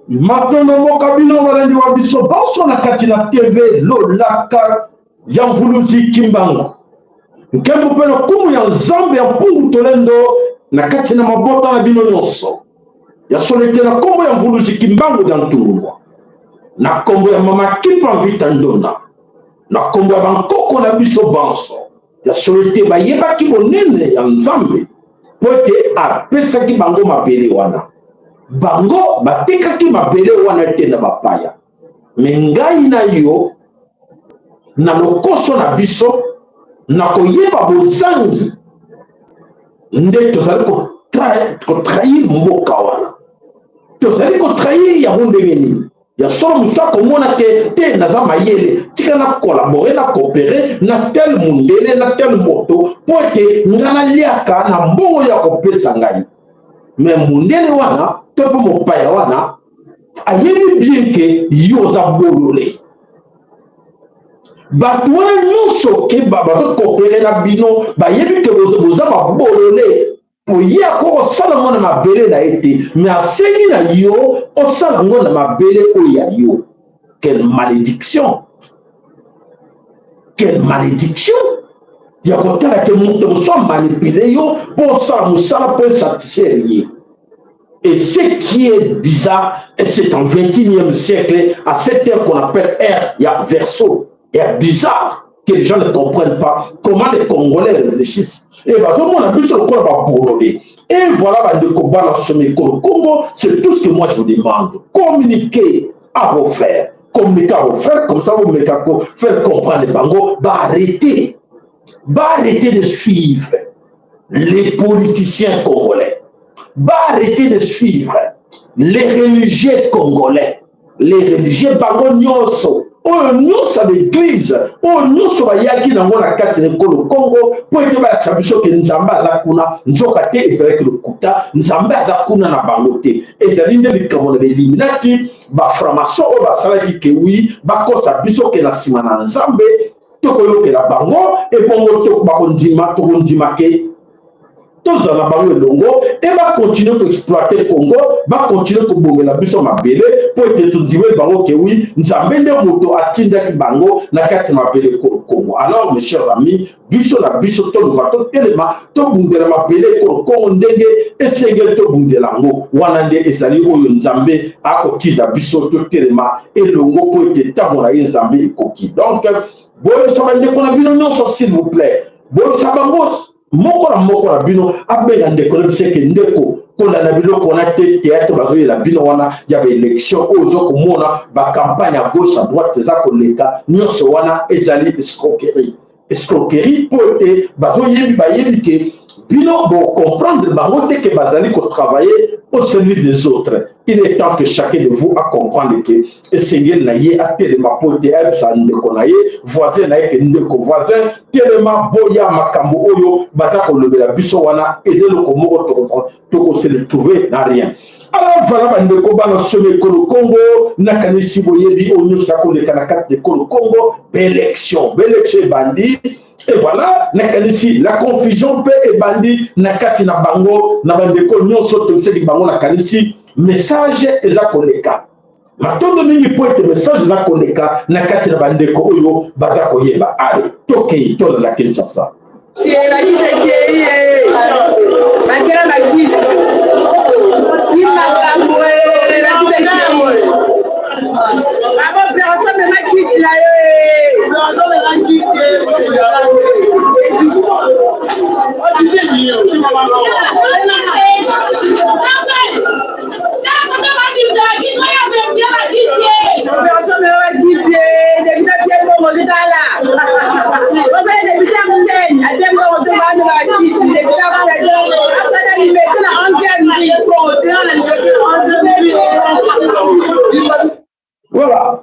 Matondo mboka bino balandi wa biso banso na kati na TV lolaka ya mvuluzi Kimbangu. Nkembo mpe lokumu ya Nzambe ya mpungu tolendo na kati na mabota na bino nyonso. Ya solo ete na nkombo ya mvuluzi Kimbangu ya Ntungulwa, na nkombo ya mama Kimpa Mvita Ndona, na nkombo ya bankoko na biso banso, ya solo ete bayebaki bonene ya Nzambe mpo ete apesaki bango mabele wana. Bango batekaki mabele wana te na bapaya. Me ngai na yo, na lokoso na biso, na koyeba bozangi, nde tozali kotrahir mboka wana. Tozali kotrahir yango ndenge nini? Ya solo, mosu akomona te te naza mayele, tika na collabore na coopere na tel mundele na tel moto mpo ete nga naliaka na mbongo ya kopesa ngai. Me mundele wana to mpe mopaya wana ayebi bien ke yo oza bolole. Bato wana nyonso ke bazo coopere na bino bayebi ke boza babolole, po ye akoki kosala ngo na mabele na ye te, me asengi na yo osala ngo na mabele oyo ya yo. Quelle malédiction, quelle malédiction ya kotala ke moto mosusu amanipule yo mpo osala mosala mpo esatisfaire ye. Et ce qui est bizarre, et c'est en 21e siècle, à cette ère qu'on appelle ère, il y a Verseau, il y a bizarre que les gens ne comprennent pas comment les Congolais réfléchissent. Et bazomona biso lokola babolole. Et voilà bandeko bana somekolo Congo, c'est tout ce que moi je vous demande. Communiquez à vos frères. Communiquez à vos frères, comme ça vous mettez à faire comprendre bango, bah arrêtez. Bah arrêtez de suivre les politiciens congolais. Bah arrêtez de suivre les religieux congolais. Les religieux bango nyonso oyo nyonso ya baeglize oyo nyonso bayaki nango na kati na ekolo Congo mpo ete balakisa biso ke Nzambe aza kuna, nzoka te ezalaki lokuta. Nzambe aza kuna na bango te, ezali nde likambo na baeliminati baframason oyo basalaki ke wi bakosa biso ke na nsima na Nzambe tokoyokela bango, ebongo bakondima, tokondima ke tozala na bango elongo e bakontinue koexploite Congo, bakontinue kobomela biso mabele mpo ete tondimeli bango ke wi Nzambe nde moto atindaki bango na kati ya mabele ekolo Congo. Alors mes chers amis, biso na biso toluka totelema tobundela mabele ekolo Congo ndenge esengeli tobundela yango. Wana nde ezali oyo Nzambe akotinda biso totelema elongo mpo ete ntango na ye Nzambe ekoki. Donc boyebisa bandeko na bino nyonso, s'il vous plaît, boyebisa bango moko na moko na bino abenga ndeko na biso eke ndeko kolanda biloko wana te, théâtre bazoyela bino wana ya baélection oyo oza komona bacampagne ya gauche à droite eza koleka, nyonso wana ezali escroquerie, escroquerie mpo ete bazoyebi, bayebi ke bino bocomprendre bango te ke bazali kotravailler au service des autres. Il est temps que chacun de vous a comprendre ke esengeli na ye atelema mpo ete ayebisa ndeko na ye, voisin na ye, ke ndeko voisin telema, boya makambo oyo baza kolobela biso wana eza eloko moko tokose retrouver na rien. Alors voilà bandeko bana somi ekolo Congo, nakanisi boyebi oyo nyonso ya koleka na kati na ekolo Congo. Baélection, baélection ebandi, et voilà, nakanisi la confusion mpe ebandi na kati na bango na bandeko nyonso tobisaki bango. Nakanisi message eza koleka, matondo mingi mpo ete message eza koleka na kati na bandeko oyo baza koyeba. Ale tokei tolanda Kinshasa. Voilà.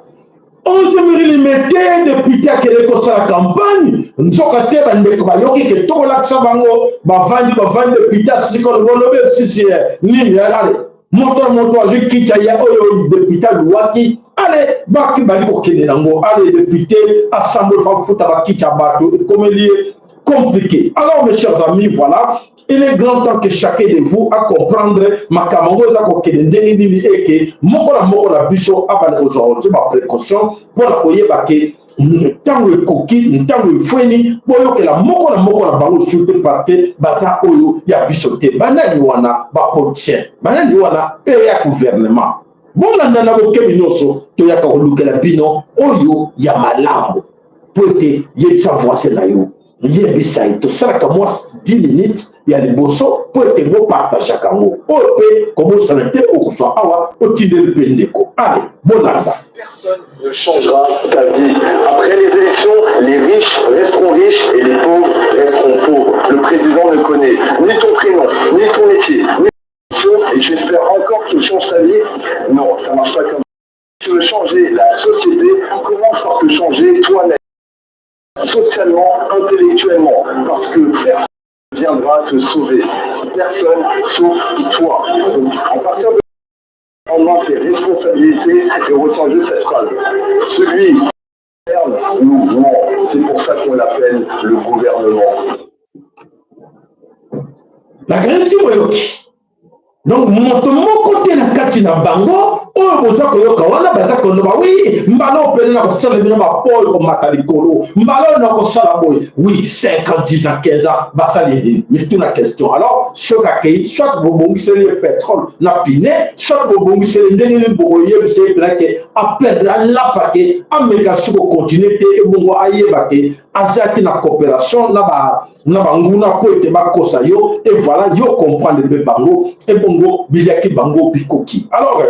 11e limete député akende kosala campagne nzoka te bandeko bayoki ke tokolakisa bango bavandi bavandi député asisi koloba olobi esisi eh, nini eh, ale moto na moto azwi kita ya oyo député aluwaki ale baki bali kokende nango ale député asamboli fafuta bakiti ya bato ekomeli ye compliqué. Alors mes chers amis, voilà, il est grand temps que chacun de vous a comprendre makambo yango eza kokende ndenge nini eke moko na moko na biso abanda kozwa otie ba précaution mpo na koyeba ke ntango ekoki ntango efweni boyokela moko na moko na bango su te parce que baza oyo ya biso te banani wana bapoliticien banani wana eya gouvernement bolanda na bokebi nyonso toyaka kolukela bino oyo ya malamu mpo ete yebisa voisin na yo yebisa ye tosalaka mwa 10 minutes ya liboso mpo ete bopartageaka yango oyo mpe kobosana te okozwa awa otindeli mpe ndeko ale bolanda. Personne ne changera ta vie. Après les élections, les riches resteront riches et les pauvres resteront pauvres. Le président ne connaît ni ton prénom, ni ton métier, ni et j'espère encore qu'il change ta vie. Non, ça marche pas comme ça. Tu veux changer la société, commence par te changer toi-même, socialement, intellectuellement, parce que personne ne viendra te sauver. Personne sauf toi. Donc, à partir de en main tes responsabilités et retiens juste cette phrase. Celui qui gouverne nous ment. C'est pour ça qu'on l'appelle le gouvernement. Nakanisi boyoki. Donc moto moko te na kati na bango oyo boza koyoka wana baza koloba wi mbala oyo pene na kosala bino bapoyo komata likolo mbala oyo na kosala boye wi 5 ans 10 ans 15 ans basali nini mituna question. Alors soki akei soit bobongiseli ye pétrole na pine soit bobongiseli ndenge nini bokoyebisa ye mpena ke aperdre alapa ke ameka soki kokontinue te ebongo ayeba ke azalaki na coopération na ba na banguna mpo ete bakosa yo et voilà yo comprendre mpe bango ebongo biliaki bango bikoki. Alors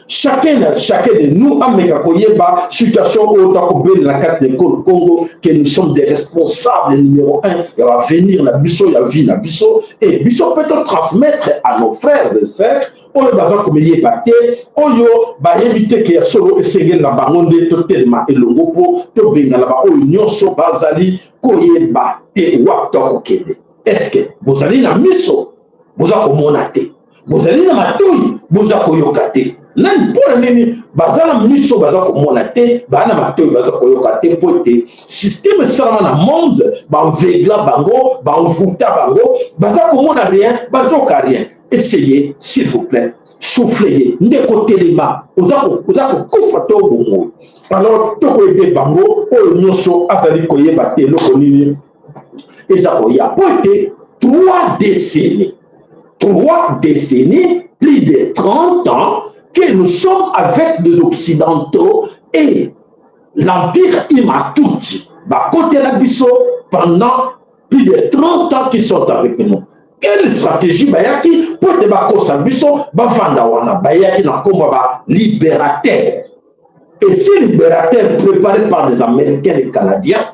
chacun chacun de nous ameka koyeba situation oyo takobela na kati na ekolo Congo que nous sommes des responsables numéro un ya avenir na biso ya vie na biso et biso mpe totransmettre à nos frères et sœurs oyo baza komiyeba te oyo bayebi te ke ya solo esengeli na bango nde totelema elongo mpo tobengana baoyo nyonso bazali koyeba te wapi tokokende. Eske bozali na miso boza komona te, bozali na matoi boza koyoka te? Nani mpo na nini baza na miso baza komona te, baa na matoi baza koyoka te? Mpo ete systeme esalama na monde banvegla bango, banvuta bango, baza komona rien, bazoka rien. Essayez s'il vous plaît, souffle ye ndeko, telema, oza kokufa to bomoi. Alors tokoyede bango oyo nyonso azali koyeba te eloko nini eza koya mpo ete 3 décennies, 3 décennies, plus de 30 ans que nous sommes avec des occidentaux et l'empire Imatutsi bakotela biso pendant plus de 30 ans qui sont avec nous. Quelle stratégie bayaki mpo ete bakosa biso bavanda wana? Bayaki na nkombo ya ba libérateur, et ces libérateurs préparés par des Américains et des Canadiens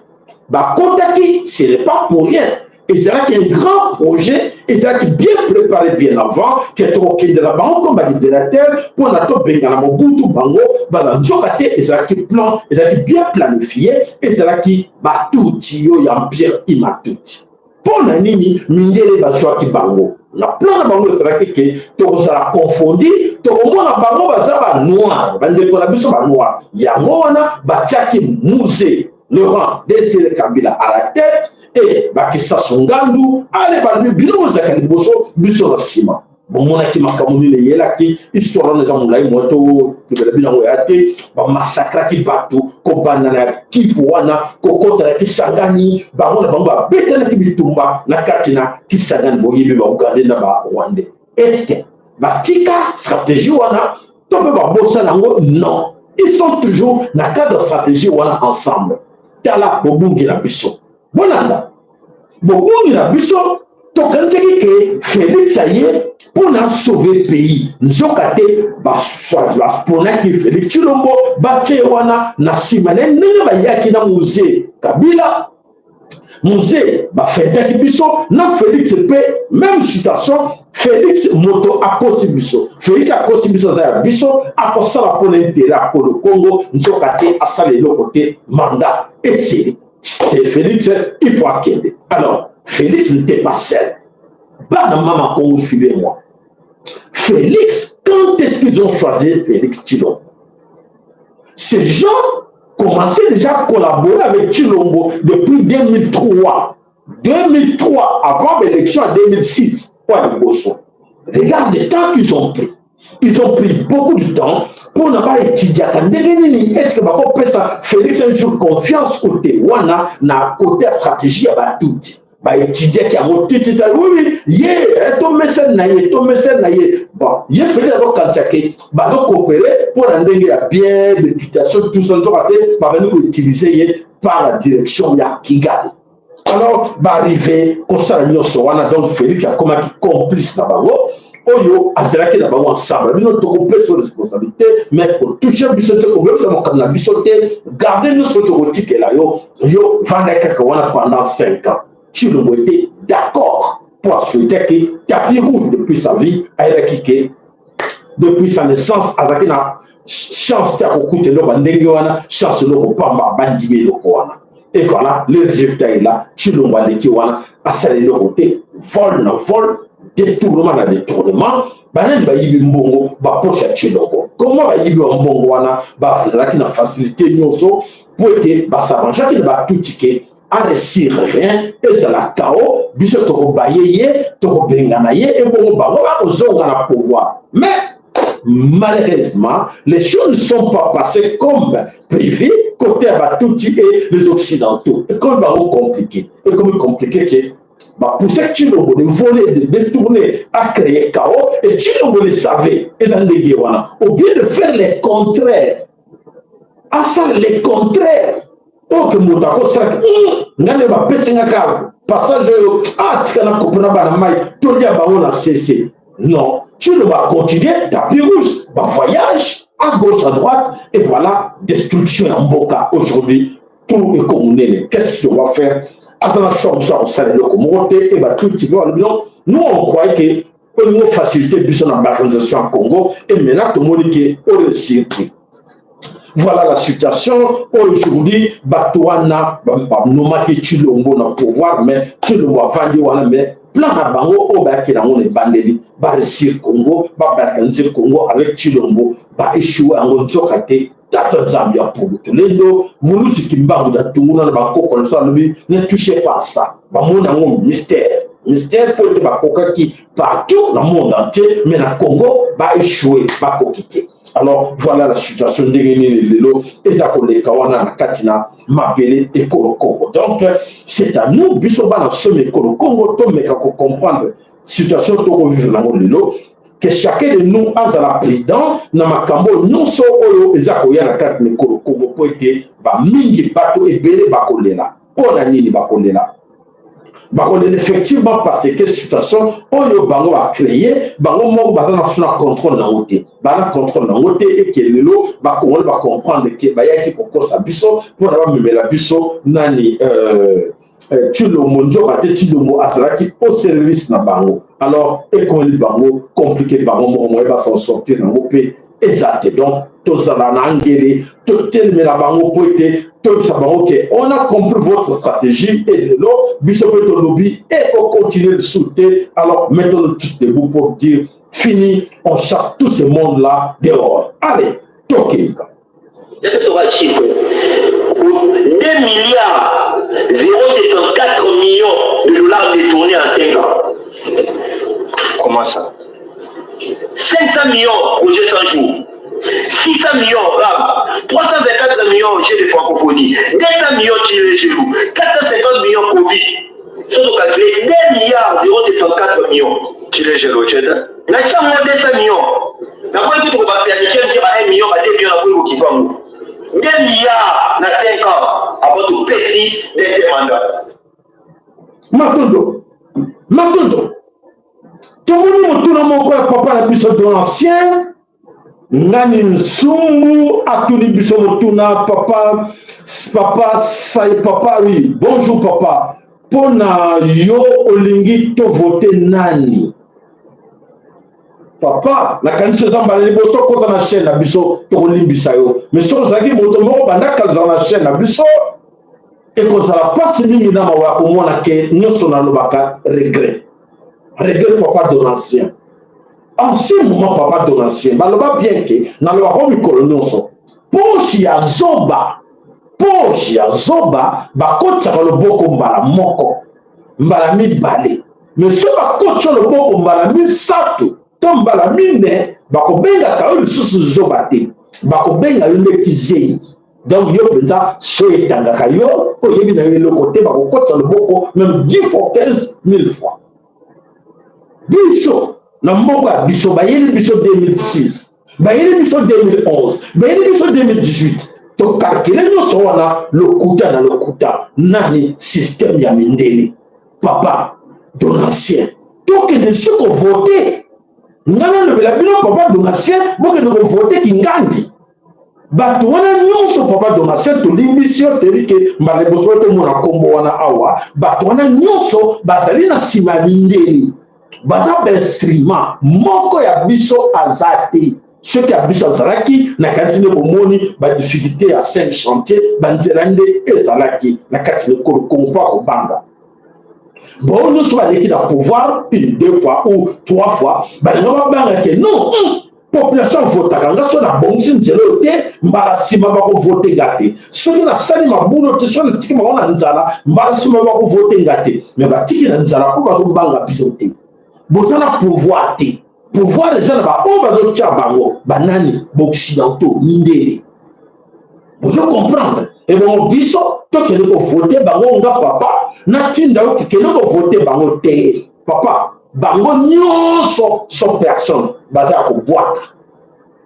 bakotaki, ce n'est pas pour rien. Ezalaki un grand projet, ezalaki bien préparé bien avant ke tokokende na bango comme balibérateur mpo na tobengana Mobutu. Bango baza nzoka te, ezalaki plan, ezalaki bien planifié, ezalaki batuti yo ya empire Imatuti. Mpo na nini mindele bazwaki bango na plan na bango? Ezalaki ke tokozala confondi, tokomona bango baza banoir, bandeko na biso banoir. Yango wana batiaki Mzee Laurent Désiré Kabila à la tête e bakisasu ngandu. Ale balobi bino bozalaka liboso, biso na nsima. Bomonaki makambo nini eyelaki histoire wana eza molai mwa to tobela bino yango ya te. Bamasakraki bato kobanda na Kivu wana kokota na Kisangani, bango na bango babetanaki bitumba na kati na Kisangani. Boyebi baugandais na barwandais, est-ce batika stratégie wana to mpe babosana yango? Non, ils sont toujours na cadre stratégie wana ensemble. Tala bobungi na biso, bolanda bobungi na biso. Tokanisaki ke Felix aye mpo na sauver pays, nzoka te baponaki Felix Tshilombo, batie wana na nsima na ndenge bayaki na Mzee Kabila. Mzee bafetaki biso na Felix mpe même situation. Felix moto akosi biso, Felix akosi biso, aza ya biso, akosala mpona intérêt ya kolo Congo, nzoka te asala eloko te, mandat esili. C'est Félix, il faut akende. Alors Félix n'était pas seul. Bana mama Congo, suivez-moi. Félix, quand est-ce qu'ils ont choisi Félix Tshilombo? Ces gens commençaient déjà à collaborer avec Tshilombo depuis 2003. 2003, avant l'élection en 2006. Regarde le temps qu'ils ont pris. Ils ont pris beaucoup de temps pour na baétudiaka ndenge nini est ce que bakopesa Félix un jour confiance ou te. Wana na côté ya stratégie ya batuti, baétudiaki yango titita. Oui, ye tomesani na ye, tomesani na ye. Bon, ye Félix azokanisa ke bazocoopérer mpo na ndenge ya bien, réputation, tout ça, nzoka te babandi koutiliser ye par la direction ya Kigali. Alors baarriver kosala nyonso wana. Donc Félix akomaki complice na bango oyo azalaki na bango ensemble. Bino tokopesa responsabilité, mais kotoucher biso te, kobebisa mokambo na biso te, garde nyonso tokotikela yo, yo vanda kaka wana pendant 5 ans. Tshilombo était d'accord po asouhaitaki tapis rouge. Depuis sa vie, ayebaki ke depuis sa naissance azalaki na chance te akokuta eloko ya ndenge wana, chance eloko pamba, bandimi eloko wana. Et voilà, le résultat est là. Tshilombo aleki wana, asala eloko te, vol na vol, détournement na détournement. Banani bayibi mbongo? Bapoche ya Tshilombo. Comment bayibi ba mbongo wana? Bazalaki na facilité nyonso po ete bas'arrangeaki na batuti ke aréussir rien, ezala chaos, biso tokobaye ye, tokobengana ye, ebongo bango bakozonga na pouvoir. Mais malheureusement, les choses ne sont pas passées comme prévu côté Batuti et les Occidentaux. Et comme bango compliqué, et comme compliqué que bah, pour Tshilombo de voler, de détourner, à créer chaos, et Tshilombo le savait, et dans les au bien de faire le contraire, à ça le contraire, oyo ke moto akosalaki ngai nde bapesi nga kaka passage oyo, atika na kopona bana mai tolia bango na cc. Non, Tshilombo acontinuer tapis rouge, bavoyage à gauche, à droite, et voilà destruction ya mboka. Aujourd'hui tout eko monene. Qu'est-ce qu'on va faire? Aza na choix mosusu akosala eloko moko te. E batuti mpe balobi non, nous on croyait ke olingo facilité biso na balkanisation ya Congo, et maintenant tomoni ke oréussir. Voilà la situation aujourd'hui. Bato wana banomaki Tshilombo na pouvoir, mais Tshilombo avandi wana, mais plan na bango oyo bayaki nango na ebandeli, baréussir Congo, babalkaniser Congo avec Tshilombo, baéchouer yango. Nzoka te tata Nzambe ya Pulu Tolendo Vulusi Kimbangu na tunguna na bakoko na so alobi: ne touchez pas ça. Bamoni yango mystère, mystère, mpo ete bakokaki partout na monde entier, mais na Congo baéchoué, bakoki te. Alors voilà la situation ndenge nini lelo eza koleka wana na kati na mabele ekolo Congo. Donc c'est à nous, biso bana somi ekolo Congo, tomeka kocomprendre situation tokovivre nango lelo, que chacun de nous azala prudent na makambo nyonso oyo eza koya na kati na ekolo Congo, mpo ete bamingi, bato ebele bakolela. Mpo na nini bakolela? Bakolela effectivement parce que situation oyo bango bacréer, bango moko baza na so na contrôle nango te, bana contrôle nango te. Eke lelo bakongoli bacomprendre ke bayaki kokosa biso mpona bamemela biso nani, Tshilombo. Nzoka te Tshilombo azalaki au service na bango. Alors ekomeli bango compliqué, bango moko moye basan sortir nango mpe eza te. Donc tozala na ngele, totelemela bango mpo ete toyebisa bango ke on a compris votre stratégie, et lelo biso mpe tolobi ekocontinue lisusu te. Alors mettons-nous tous debout pour dire fini, on chasse tout ce monde là dehors. Allez, tokeyika. Soka chiffre 2 milliards 074 millions de dollars détournés en 5 ans. Comment ça? 500 millions projet 100 jours, 600 millions RAM, 324 millions jeux de francophonie, 200 millions Tshilejelu, 450 millions Covid. Soki calculé 2 milliards 074 millions. Tshilejelu tcheta. Na ntiango 200 millions. Nakoki kutu kobakisa mike mike ba 1 million, ba 2 millions, nakoki kokipa yango. 2 milliards na 5 ans avant topesi deuxième mandat. Matondo, matondo. moko ya papa na biso Donatien Ngani Nsumbu atuni biso motuna. Papa, papa sai, papa, oui, bonjour papa, mpo na yo olingi tovote nani? Papa, nakanisi oza mbala liboso okota na chaîne na biso, tokolimbisa yo, mais soki ozalaki moto moko banda kala ozala na chaîne na biso, ekozala mpasi mingi na mawa ya komona ke nyonso nalobaka regret, regret. Papa Donatien, en ce moment, papa Donatien, baloba bien ke nalobaka mikolo nyonso, poche ya zoba, poche ya zoba bakotisaka loboko mbala moko, mbala mibale, mais soki bakotisa loboko mbala misato to mbala mine, bakobengaka yo lisusu zoba te, bakobenga yo nde kizengi. Donc yo mpenza so etangaka yo, oyebi na yo eloko te, bakokotisa loboko même 10 fois, 15 000 fois. Biso na mboka ya biso, bayeli biso 2006, bayeli biso 2011, bayeli biso 2018, tocalculer nyonso wana lokuta na lokuta. Nani? Système ya mindele. Papa Donatien, tokende so kovote. Ngai nalobela bino, papa Donatien, bokende kovote kingandi, bato wana nyonso. Papa Donatien, tolimbisi yo, toyebi ke mbala liboso tomona nkombo wana awa. Bato wana nyonso bazali na nsima ya mindele, baza bainstrument. Moko ya biso aza te. Soki ya biso azalaki, nakanisi nde bomoni badifficulté ya 5 chantier, banzela nde ezalaki na kati na ekolo Kongo mpo akobanga. Bao nyonso baleki na pouvoir une, deux fois ou trois fois, balinga babanga ke non, population avotaka nga, so nabongisi nzela oyo te, mbala nsima bakovote nga te. Soki nasali mabulu te, soki natiki bango na nzala, mbala nsima bakovote nga te. Mais batiki na nzala mpo bazobanga biso te. Boza na pouvoir te. Pouvoir eza na baoyo bazotya bango. Banani? Baoccidentaux, mindele. Bozo comprendre? Ebongo biso tokende kovote bango? Nga papa natinda yo kende kovote bango te. Papa, bango nyonso so personne baza ya kobwaka.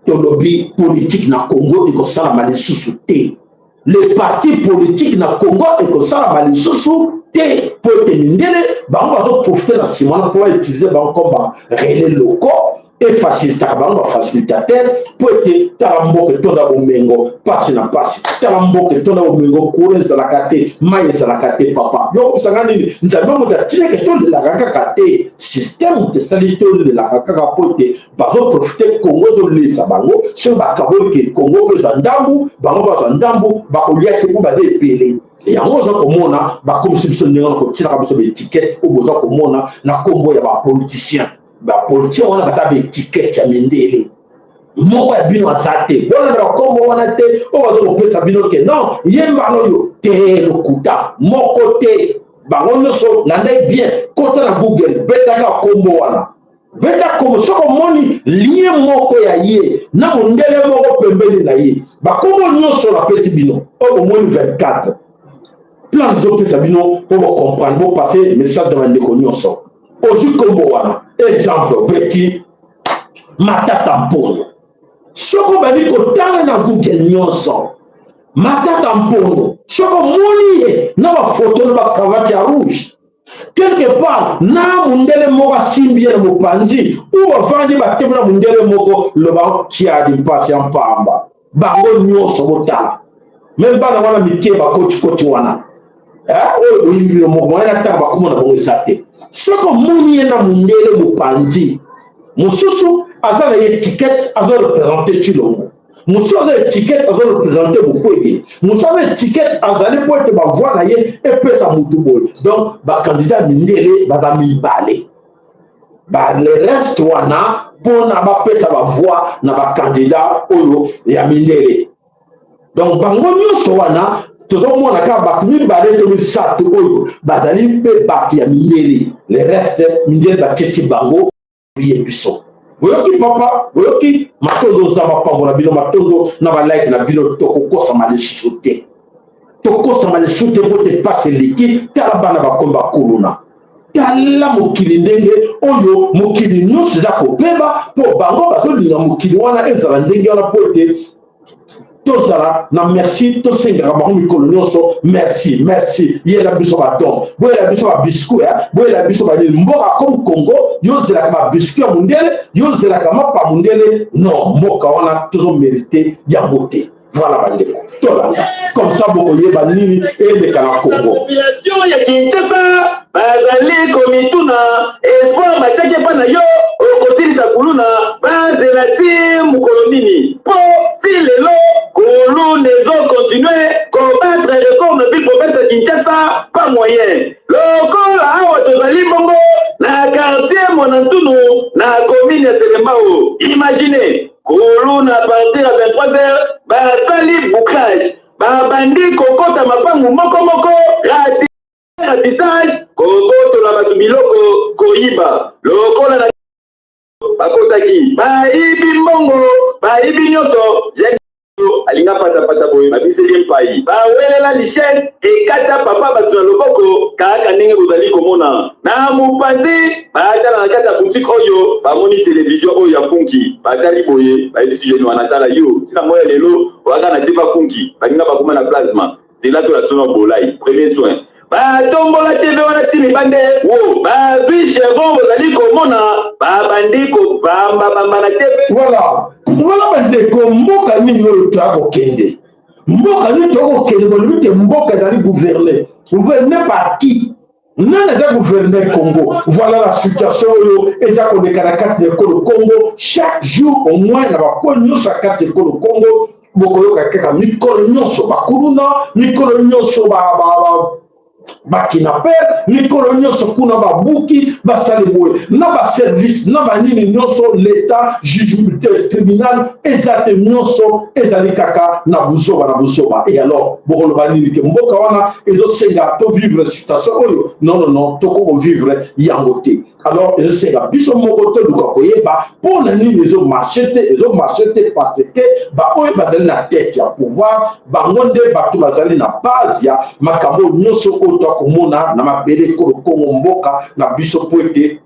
Tolobi politique na Congo ekosalama lisusu te. Le parti politique na Congo ekosalama lisusu te, mpo ete mindele bango bazoprofite na nsima wana mpo bautiliser bango comme ba relais locaux, efacilitaka bango, bafacilitateur, mpo ete tala mboka etonda bomengo, mpasi na mpasi. Tala mboka etonda bomengo, courant ezalaka te, mai ezalaka te. Papa, yo okosanga nini? Nzambe moto atineke tolelaka kaka te. Système moto esali tolelaka kaka, mpo ete bazoprofite. Kongo ezolesa bango. Soki bakaboli ke Kongo mpe ezwa ndambu, bango bazwa ndambu, bakolia te mpo baza ebele. Yango oza komona bakomisi biso ndenge wana, kotielaka biso baétiquette oyo boza komona na nkombo ya bapoliticien. Bapoliticien wana baza baétiquette ya mindele. Moko ya bino aza te. Bolanda bakombo wana te oyo baza kopesa bino ke non, ye mbala oyo te. Lokuta, moko te. Bango nyonso na ndai bien. Kota na Google, betaka kombo wana, beta kombo. Soki omoni lien moko ya ye na mondele moko pembeni na ye, bakombo nyonso napesi bino oyo bomoni, 24 plan ezopesa bino mpo bocomprendre, bopase message na bandeko nyonso. Ozwi kombo wana, exemple beti Matata Mponyo. Soki obandi kotala na Google nyonso Matata Mponyo, soki omoni ye na bafoto na bacravate ya rouge quelque part na mundele moko asimbi ye na mopanzi u bavandi batemi na mundele moko, loba kiadi mpasi ya mpamba. Bango nyonso botala, même bana wana mike bakotikoti wana oyo boyimbi bino moko moye natanga bakoma na bango eza te. Soki omoni ye na mundele mopanzi, mosusu aza na étiquette, aza représente Tshilombo, mosusu aza étiquette, aza représente Mukwege, mosusu aza étiquette, azali mpo ete bavoix na ye epesa motu boye. Donc bacandidat mindele baza mibale, le reste wana mpona bapesa bavoix na bacandidat oyo ya mindele. Donc bango nyonso wana tozomona kaka bato mibale to misato oyo bazali mpe bato ya mindele. Le reste, mindele batieti bango ye biso. Boyoki papa, boyoki. Matondo, Nzambe apambola bino. Matondo na balike na bino. Tokokosama lisusu te, tokosama lisusu te, po te pasi eleki. Tala bana bakomi bakuluna. Tala mokili ndenge oyo mokili nyonso eza kobeba, mpo bango bazolinga mokili wana ezala ndenge wana, mpo ete Tozala na merci, tosengaka bango mikolo nyonso merci, merci. Yela biso badon, boyela biso babiscuit, boyela biso banini. Mboka comme Congo, yo ozelaka babiscuit ya mondele, yo ozelaka mapa mondele? Non, mboka wana tozomérite yango te. Voilà bandeko, tolanda comme ça, bokoyeba nini eleka na Congo. Population ya Kinshasa bazali komituna: espoir batiaki epa na yo, okosilisa kuluna, bazela ti mokolo nini? Mpo ti lelo kuluna ezocontinue kobattre record na ville province ya Kinshasa, pas moyen. Lokola awa tozali mbongo na quartier Monantunu, na commune ya Selembao. Imagine, kuluna partir ya 23 heures basali bouclage, babandi kokota mapangu moko moko, ratissage, kobotola bato biloko, koyiba. Lokola na bakotaki, bayibi mbongo, bayibi nyonso. Alinga patapata boye, babiseli mpai, bawelela lichete, ekata papa bato na loboko, kaka ndenge bozali komona na mopanzi. Batala na kati ya boutique oyo, bamoni télévision oyo ya funki. Batali boye, bayebisi jeune wana: "Tala yo, ntina moya lelo oyaka na te." Bafunki balinga bakoma na plasma nzela to na sono bolai premier soin. Batombola TV wana ti mibande wo, bazwi chevron, bozali komona babandi kobambabamba na TV. Voilà bandeko, mboka nini oyo toya kokende? Mboka nini toya kokende? Bolobi te mboka ezali gouverné. Gouverné par qui? Nani aza gouverner Congo? Voilà la situation oyo eza koleka na kati ya ekolo Congo. Chaque jour au moins, na bacoin nyonso ya kati ya ekolo Congo, bokoyoka kaka mikolo nyonso bakuluna, mikolo nyonso bakidnapper, mikolo nyonso kuna babuki, basali boye na baservice na banini nyonso, l'état, juge, tribunal eza te. Nyonso ezali kaka na buzoba, na buzoba. Et alors bokoloba nini? Ke mboka wana ezosenga tovivre situation oyo? Non, non, non, tokokovivre yango te. Alors ezosenga biso moko toluka koyeba mpo na nini ezomarche te. Ezomarche te parce que baoyo bazali na tête ya pouvoir, bango nde bato bazali na base ya makambo nyonso oyo tokomona na mabele ekolo Kongo, mboka na biso, po ete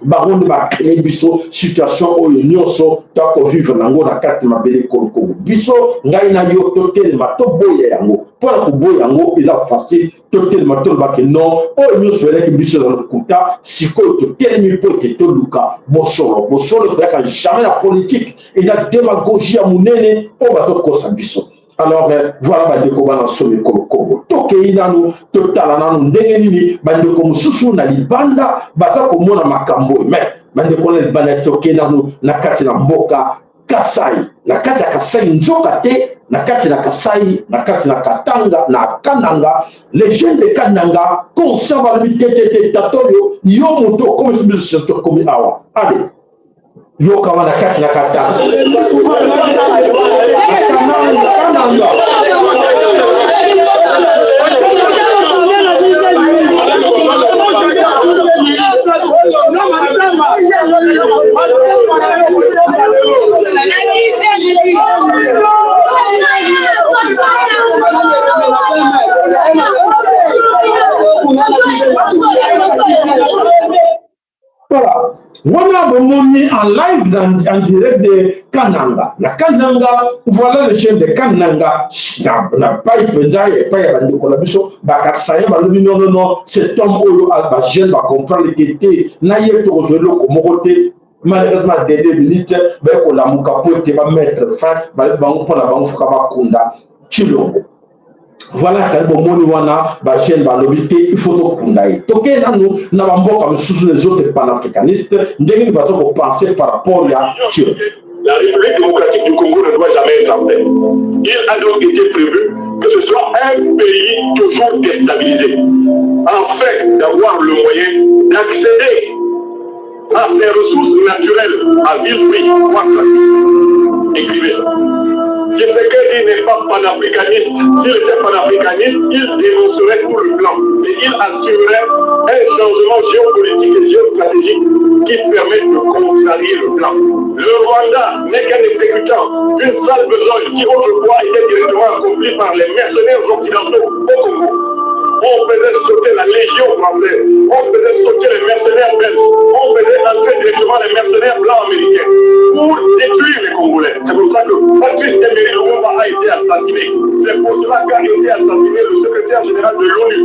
bango nde bacréer biso situation oyo nyonso tokovivre nango na kati mabele ekolo Kongo. Biso, ngai na yo, totelema, toboya yango. Mpona koboya yango eza facile: totelema, tolobaki non, oyo nyonso elaki biso na lokuta. Sikoyo totelemi mpo ete toluka bosolo. Bosolo ekoyaka jamais na politique, eza démagogie ya monene oyo bazokosa biso. Alors voilà bandeko bana somi ekolo Kongo, tokei nanu totala nanu ndenge nini bandeko mosusu na libanda baza komona makambo oyo. Mais bandeko na libanda, tokei nanu na kati na mboka Kasai, na kati ya Kasai, nzoka te na kati na Kasai, na kati na Katanga, na Kananga. Les jeunes de Kananga conscient balobi te, te, te, tata oyo, yo moto okomisi biso, tokomi awa. Ale, yoka wana kati na Katanga, Kananga. Voilà. Wana bomoni en live, en direct de Kananga. Na Kananga, voilà le chef de Kananga. Na pai mpenza epai ya bandeko na biso bakasaya, balobi non, non, non, cet homme oyo, bajeune bacomprendre ke te, na ye tokozwa eloko moko te. Malheureusement, dernière minute baye kolamuka po ete bamettre fin. Balobi bango mpona bango foka bakunda Tshilombo. Voilà, kali bomoni wana bajeune balobi te, il faut tokunda ye. Tokei nanu na bamboka mosusu, les autres panafricanistes, ndenge nini baza kopenser par rapport ya Tshilombo. La République démocratique du Congo ne doit jamais être en paix. Il a donc été prévu que ce soit un pays toujours déstabilisé, afin d'avoir le moyen d'accéder à ses ressources naturelles à vil prix, voire Écrivez ça. Tshisekedi n'est pas panafricaniste. S'il était panafricaniste, il dénoncerait tout le plan et il assurerait un changement géopolitique et géostratégique qui permet de contrarier le plan. Le Rwanda n'est qu'un exécutant d'une sale besogne qui autrefois était directement accomplie par les mercenaires occidentaux au Congo. On faisait sauter la Légion française, on faisait sauter les mercenaires belges, on faisait entrer directement les mercenaires blancs américains pour détruire les Congolais. C'est pour ça que Patrice Emery Lumumba a été assassiné. C'est pour cela qu'a été assassiné le secrétaire général de l'ONU,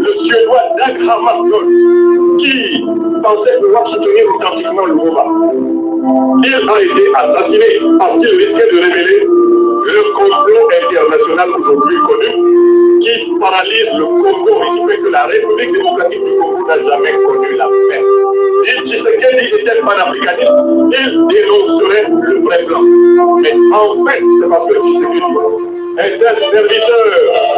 le Suédois Dag Hammarskjöld, qui pensait pouvoir soutenir authentiquement le Roma. Il a été assassiné parce qu'il risquait de révéler le complot international aujourd'hui connu qui paralyse le Congo et qui fait que la République démocratique du Congo n'a jamais connu la paix. Si Tshisekedi était panafricaniste, il dénoncerait le vrai plan. Mais en fait, c'est parce que Tshisekedi est un serviteur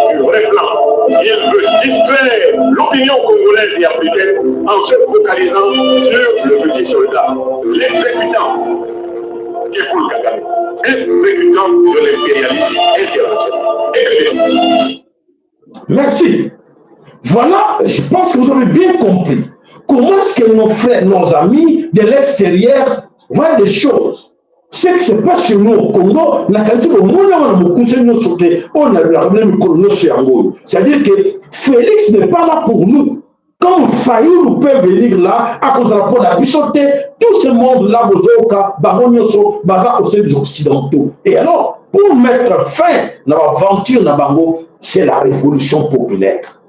du vrai plan. Il veut distraire l'opinion congolaise et africaine en se focalisant sur le petit soldat, l'exécutant qui est Paul Kagame, exécutant de l'impérialisme international. Merci. Voilà, je pense que vous avez bien compris comment est-ce que nos frères, nos amis de l'extérieur voient les choses. Ce qui se passe chez nous au Congo, nakanisi komona wana mokuse nyonso te oyo nalobelaka bino mikolo nyonso yango oyo. C'est-à-dire que Félix n'est pas là pour nous. Quand Fayulu peut venir là, akozala mpo na biso te, tout ce monde-là bozoyoka bango nyonso baza au sein des Occidentaux. Et alors, pour mettre fin na baventure na bango, c'est la révolution populaire.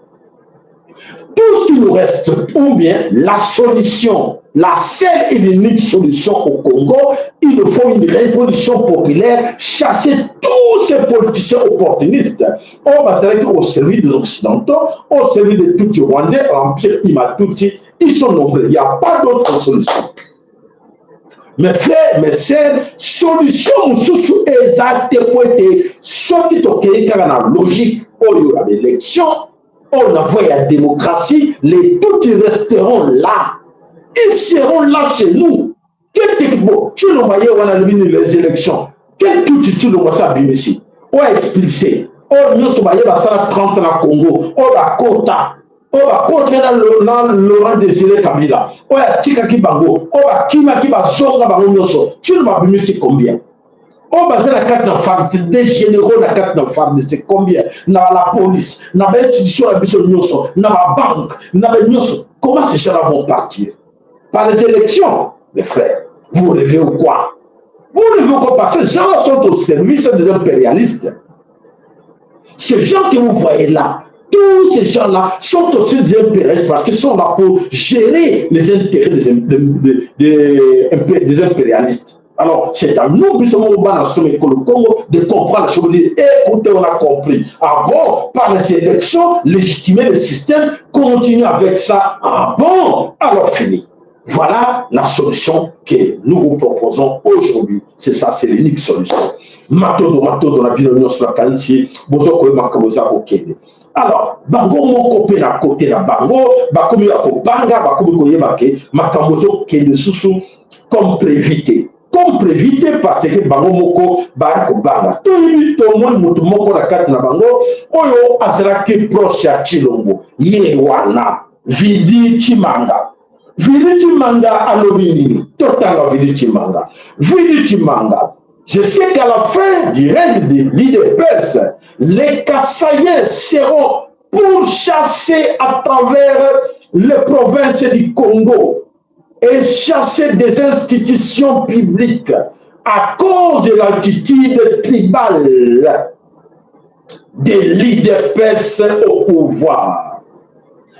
Tout ce qui nous reste, ou bien la solution, la seule et l'unique solution au Congo, il nous faut une révolution populaire, chasser tous ces politiciens opportunistes. On va s'arrêter au service des Occidentaux, au service des Tutsis rwandais, l'Empire Hima-Tutsi, ils sont nombreux, il n'y a pas d'autre solution. Mes frères, mes sœurs, solution mosusu eza te po ete soki tokei kaka na logique oyo ya baélection, oyo na voie ya démocratie, les Tutsis resteront là. Ils seront là chez nous. Quel bon, Tshilombo ye wana alobi nini les élections. Quel Tutsi Tshilombo asi abimisi? Oyo expulsé. Oyo nyonso baye basala 30 na Congo, oyo bakota, oyo bakoti na Laurent Désiré Kabila, oyo atikaki bango, oyo bakimaki bazonga bango nyonso. Tshilombo abimisi combien? Oyo baza na kati na FARDC, des généraux na kati na FARDC combien? Na la police, na bainstitution na biso nyonso, na babanque, na banyonso. Comment ces gens-là vont partir? Par les élections, mes frères. Vous rêvez ou quoi? Vous rêvez ou quoi? Parce que ces gens-là sont au service des impérialistes. Ces gens que vous voyez là, tous ces gens-là sont aussi des impérialistes parce qu'ils sont là pour gérer les intérêts des impérialistes. Alors, c'est à nous, justement, au le Congo, de comprendre la chose, de dire, écoutez, on a compris. Ah bon, par les élections, légitimer le système, continuer avec ça. Ah bon, alors fini. Voilà la solution que nous vous proposons aujourd'hui. C'est ça, c'est l'unique solution. Matondo, matondo, na bino nyonso nakanisi bozo koyeba makambo eza kokende. Alors, bango moko mpe na kote na bango bakomi ya kobanga, bakomi koyeba ke makambo ezokende susu comme prévu te. Comme prévu te parce que bango moko baya kobanga. Toyebi, tomoni motu moko na kati na bango oyo azalaki proche ya Tshilombo, ye wana Vidi Tshimanga. Vidi Tshimanga alobi nini? Totanga Vidi Tshimanga. Vidi Tshimanga: Je sais qu'à la fin du règne de l'UDPS, les Kassaïens seront pourchassés à travers les provinces du Congo et chassés des institutions publiques à cause de l'attitude tribale de l'UDPS au pouvoir.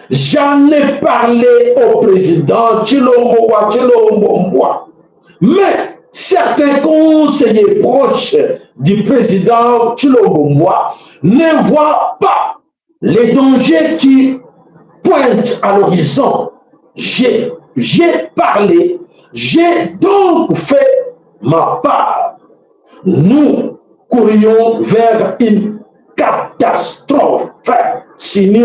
J'en ai parlé au président Tshilombo wa Tshilombo Mbwa. Mais certains conseillers proches du président Tshilombo Mbwa ne voient pas les dangers qui pointent à l'horizon. J'ai parlé, j'ai donc fait ma part. Nous courions vers une catastrophe. Signé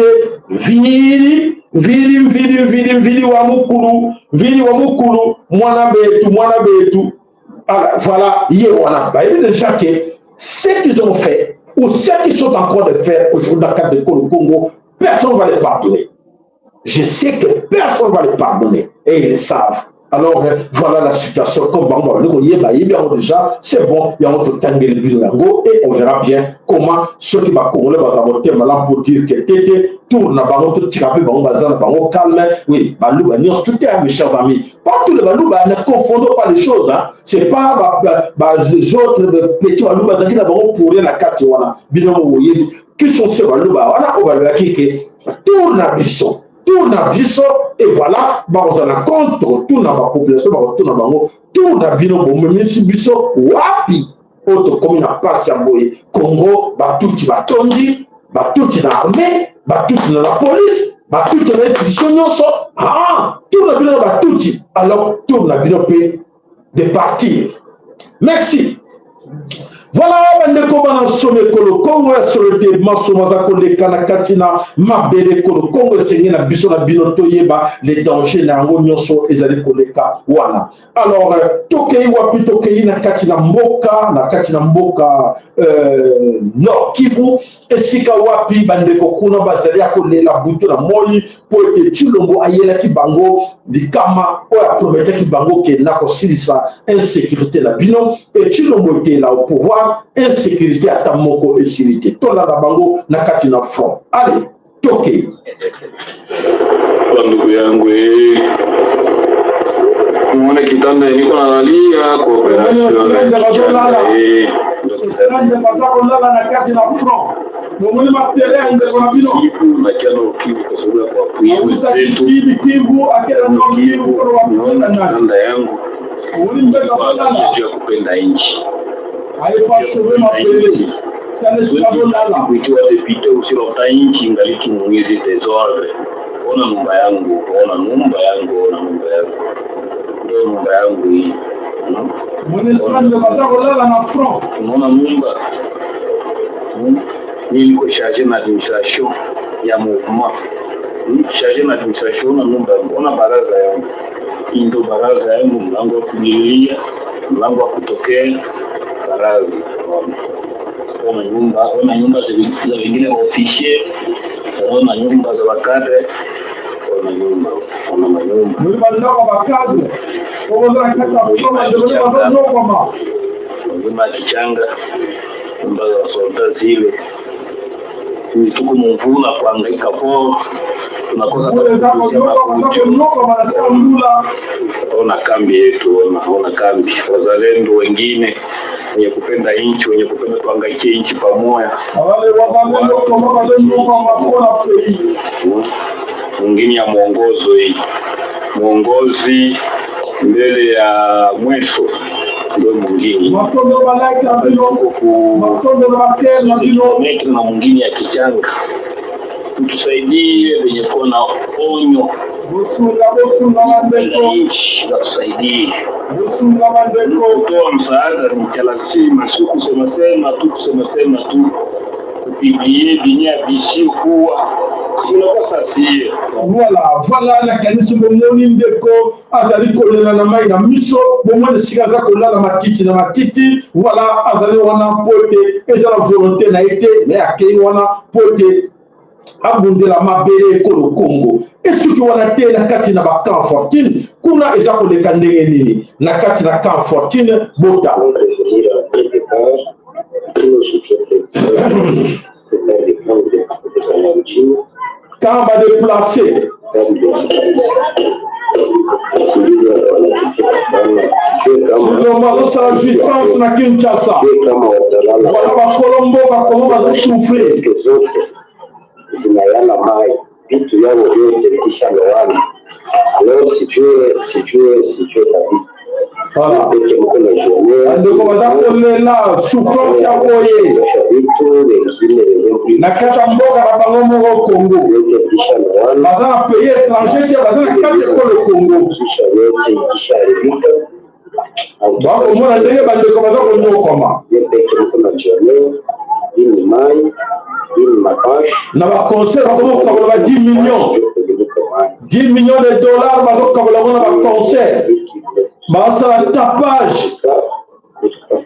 Vili, Vili, Vili, Vili, Vili Wamukulu, Vili Wamukulu, Mwana Betu, Mwana Betu. Alors, voilà, ye wana. Bah, il y a déjà que ce qu'ils ont fait, ou ce qu'ils sont en train de faire aujourd'hui dans le cadre de Congo, personne ne va les pardonner. Je sais que personne ne va les pardonner. Et ils le savent. Alors voilà la situation comme bango babandi koyeba, yebi yango déjà, c'est bon. Yango totangeli bino yango et on verra bien comment soki bacongolais baza motema malamu pour dire que tete tour na bango, totika mpe bango baza na bango calme. Oui, Baluba nyonso tout est, mes chers amis, pas tous les Baluba, ne confondons pas les choses, hein. C'est pas ba, ba, ba, les autres petits Baluba bazalaki na bango pour rien na kati wana. Bino boyebi qui sont ces Baluba wana oyo balobaki ke tour na biso, tour na biso. Et voilà, bakozala contre tour na bapopulation, bakotuna bango: tour na bino bomemisi biso wapi oyo tokomi na mpasi ya boye? Congo, Batuti batondi, Batuti na armée, Batuti na la police, Batuti na institution nyonso. Ah, tour na bino na Batuti, alors tour na bino mpe de partir. Merci. Voilà, bandeko bana solo ekolo Kongo ya solo te, masomo aza koleka na kati na mabele ekolo Kongo. Esengi na biso na bino toyeba le danger na yango nyonso ezali koleka wana. Alors tokei wapi? Tokei na kati na mboka, na kati na mboka Nord Kivu, esika wapi bandeko kuna bazali ya kolela butu na moi mpo ete Tshilombo ayelaki bango likama oyo aprometaki bango ke na kosilisa insécurité na bino. E Tshilombo etela au pouvoir, insécurité ata moko esili te. Tolanda bango na kati na front. Allez, tokei. Bandugu yangu, muone kitanda niko nalalia kwa operation. Esande baza kolala na kati na front, bomoni matere ya ndeko na bino. Na kiano Kivu kwa sababu ya kuappuyer Awutaki wenzetu. Sud Kivu, akenda Nord Kivu mpona Nione bapesa nani? kitanda yangu Omoni mbeka kolala juu ya kupenda nchi. Ayepa sauve mabele, tala esika azolala. Kuitiwa député usilota nchi ingaliki mwizi désordre. Ona nyumba yangu, ona nyumba yangu, ona nyumba yangu, ndio nyumba yangu hii. Moni esika ndeko aza kolala na front. Unaona nyumba. Mimi niko chargé na administration ya mouvement. Chargé na administration. Ona nyumba yangu, ona baraza yangu. Hii ndio baraza yangu, mlango wa kuingililia, mlango wa kutokea, baraza. Ona, ona nyumba, ona nyumba za wengine wa officier, ona nyumba za bacadre, ona nyumba, ona manyumba. Moni bandako bacadre po boza na kati ya front, bandeko nde bazonyokwama. Nyumba ya kichanga, nyumba za solda zile. Ni tuko mvula kuhangaika po tunakosa Mbula eza hata konyokwama, baza makucha. konyokwama na sika mbula. Ona kambi yetu, ona, ona kambi. Wazalendo wengine wenye kupenda nchi, wenye kupenda tuhangaikie nchi pamoja. Abale wazalendo koma bazonyokwama mpona pays. Mwingine ya mwongozo hii, mwongozi mbele ya mweso ndio mwingine Matondo balike na bino. Tuko ku Matondo na bakere na bino. metre na mwingine ya kichanga, mtusaidie venye kuwa na onyo Bosunga, bosunga la bandeko. nchi, watusaidie Bosunga bandeko. Kutoa msaada ni cha lazima, sio kusema sema tu, kusema sema tu, kupublier binya bishi kuwa tunakuwa sasie. Voilà, nakanisi bomoni ndeko azali kolela na mai na miso. Bomoni esika aza kolala, matiti na matiti. Voilà, azali wana mpo ete eza na volonté na ye te, me akei wana mpo ete abundela mabele ekolo Kongo. Esuki wana te, na kati na bacamp Fortune kuna eza koleka ndenge nini na kati na camp Fortune? Botala. Avant de venir quelque part, tous nos soutiens c'est faire des plans de la routine, Camp badéplacés. Faire des kuuliza wanatutaka sana, sijue kama Tshilombo azosala jouissance na Kinshasa. Sijue kama watalala. Voilà, bakolo mboka komo bazosouffrir. Vitu zote zinayala mai, vitu yao vyote kisha lowana. Alors sijue kabisa. Voilà. Peke mko na jionea Bandeko baza kolela souffrance ya boye osha vitu wengine wenye na kati ya mboka na bango moko Congo. vyote kisha lowana. Baza na pays étranger te, baza na kati ekolo Congo. Kisha yote ikishaharibika, Bakomona ndenge bandeko baza konyokwama. Ye peke mko na jionea, hii ni mai, hii ni mabashe Na baconcert bakoma kokabola ba 10 millions, 10 millions de dollars bazokabola ngo na baconcert, bazosala tapage,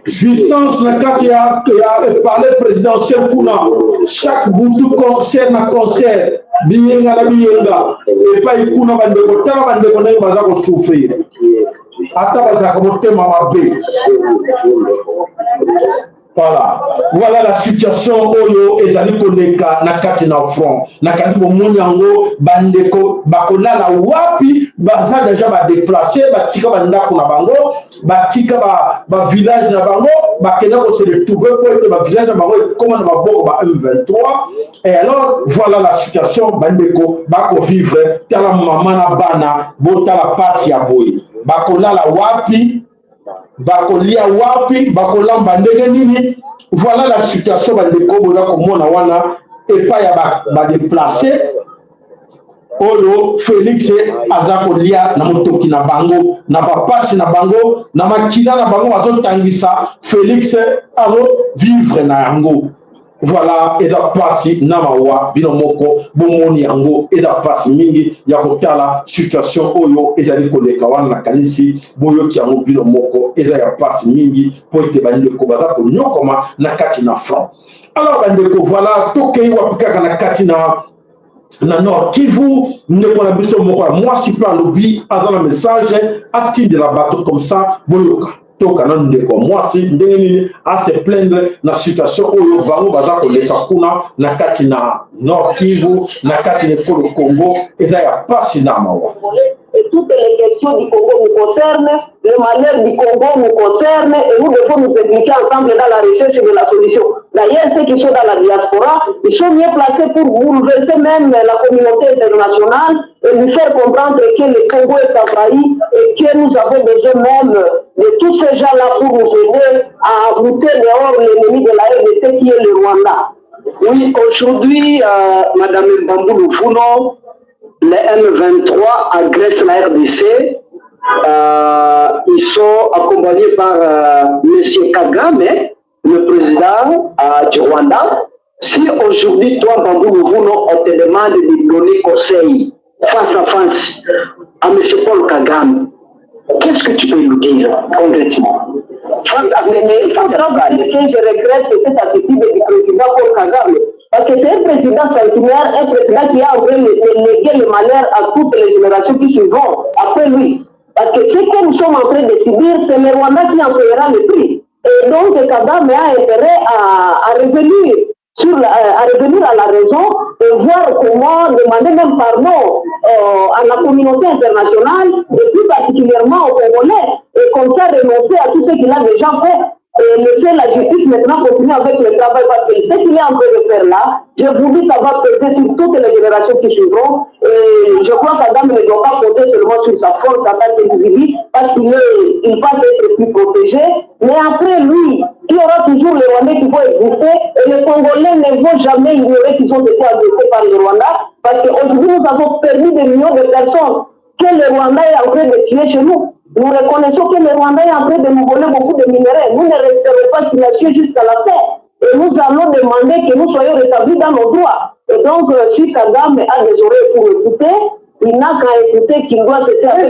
jouissance na kati ya palais présidentiel kuna. Chaque butu concert na concert, biyenga na biyenga epai kuna. Bandeko, tala bandeko ndenge baza kosouffrir. Ata bazalaka motema mabe. Voilà. Voilà la situation oyo ezali koleka na kati na front. Na kati bomoni yango bandeko bakolala wapi baza deja ba déplacer batika ba ndako na bango batika ba, ba village na bango bakenda ko se retrouver mpo ete ba village na bango ekoma na maboko ba M23 et alors voilà la situation bandeko bako vivre tala mama na bana botala pasi ya boye bakolala wapi bakolia wapi bakolamba ndenge nini voilà la situation bandeko boza komona wana epai ya badeplace ba oyo Felix aza kolia na motoki na bango na bapasi na bango na makila na bango bazotangisa Felix azo vivre na yango Voilà, eza pasi na mawa bino moko bomoni yango eza pasi mingi ya kotala situation oyo ezali koleka wana nakanisi boyoki yango bino moko eza ya pasi mingi mpo ete bandeko baza konyokoma na kati na front alors bandeko voilà tokei wapi kaka na kati na na Nord Kivu ndeko na biso moko ya mwasi mpe alobi aza na message atindela bato comme ça boyoka toka na ndeko ya mwasi ndenge nini a se plaindre na situation oyo bango baza koleka kuna na kati na Nord Kivu na kati na ekolo Congo eza ya pasi na mawa. Et toutes les questions du Congo nous concernent, le malheur du Congo nous concerne et nous devons nous impliquer ensemble dans la recherche de la solution. D'ailleurs, ceux qui sont dans la diaspora, ils sont mieux placés pour bouleverser même la communauté internationale et lui faire comprendre que le Congo est envahi et que nous avons besoin même de tous ces gens-là pour nous aider à bouter dehors l'ennemi de la RDC qui est le Rwanda. Oui, aujourd'hui, euh, Madame Mbambou Lufuno, les M23 agressent la RDC. Euh, ils sont accompagnés par euh, M. Kagame, le président euh, du Rwanda. Si aujourd'hui, toi, Bambou Luvuno, on te demande de donner conseil face à face à M. Paul Kagame, qu'est-ce que tu peux lui dire concrètement Face à ces Mais il faut que je regrette cette attitude du président Paul Kagame. Parce que c'est un président sanguinaire, un président qui a envie de léguer le malheur à toutes les générations qui suivront après lui. Parce que ce que nous sommes en train de subir, c'est le Rwanda qui en payera le prix. Et donc Kagame a intérêt à, à revenir sur la, à revenir à la raison et voir comment demander même pardon euh, à la communauté internationale et plus particulièrement aux Congolais et comme ça renoncer à tout ce qu'il a déjà fait et laisser la justice maintenant continuer avec le travail parce que ce qu'il est en train de faire là, je vous dis, ça va peser sur toutes les générations qui suivront. Et je crois qu'Adam ne doit pas compter seulement sur sa force en tant qu'individu parce qu'il est, il va être plus protégé. Mais après lui, il y aura toujours les Rwandais qui vont exister et les Congolais ne vont jamais ignorer qu'ils ont été agressés par les Rwandais parce qu'aujourd'hui, nous avons permis des millions de personnes que le Rwanda est en train de tuer chez nous. Nous reconnaissons que le Rwanda est en train de nous voler beaucoup de minerais. Nous ne resterons pas silencieux jusqu'à la fin. Et nous allons demander que nous soyons rétablis dans nos droits. Et donc, euh, si Kagame a des oreilles pour écouter, il n'a qu'à écouter qu'il doit cesser avec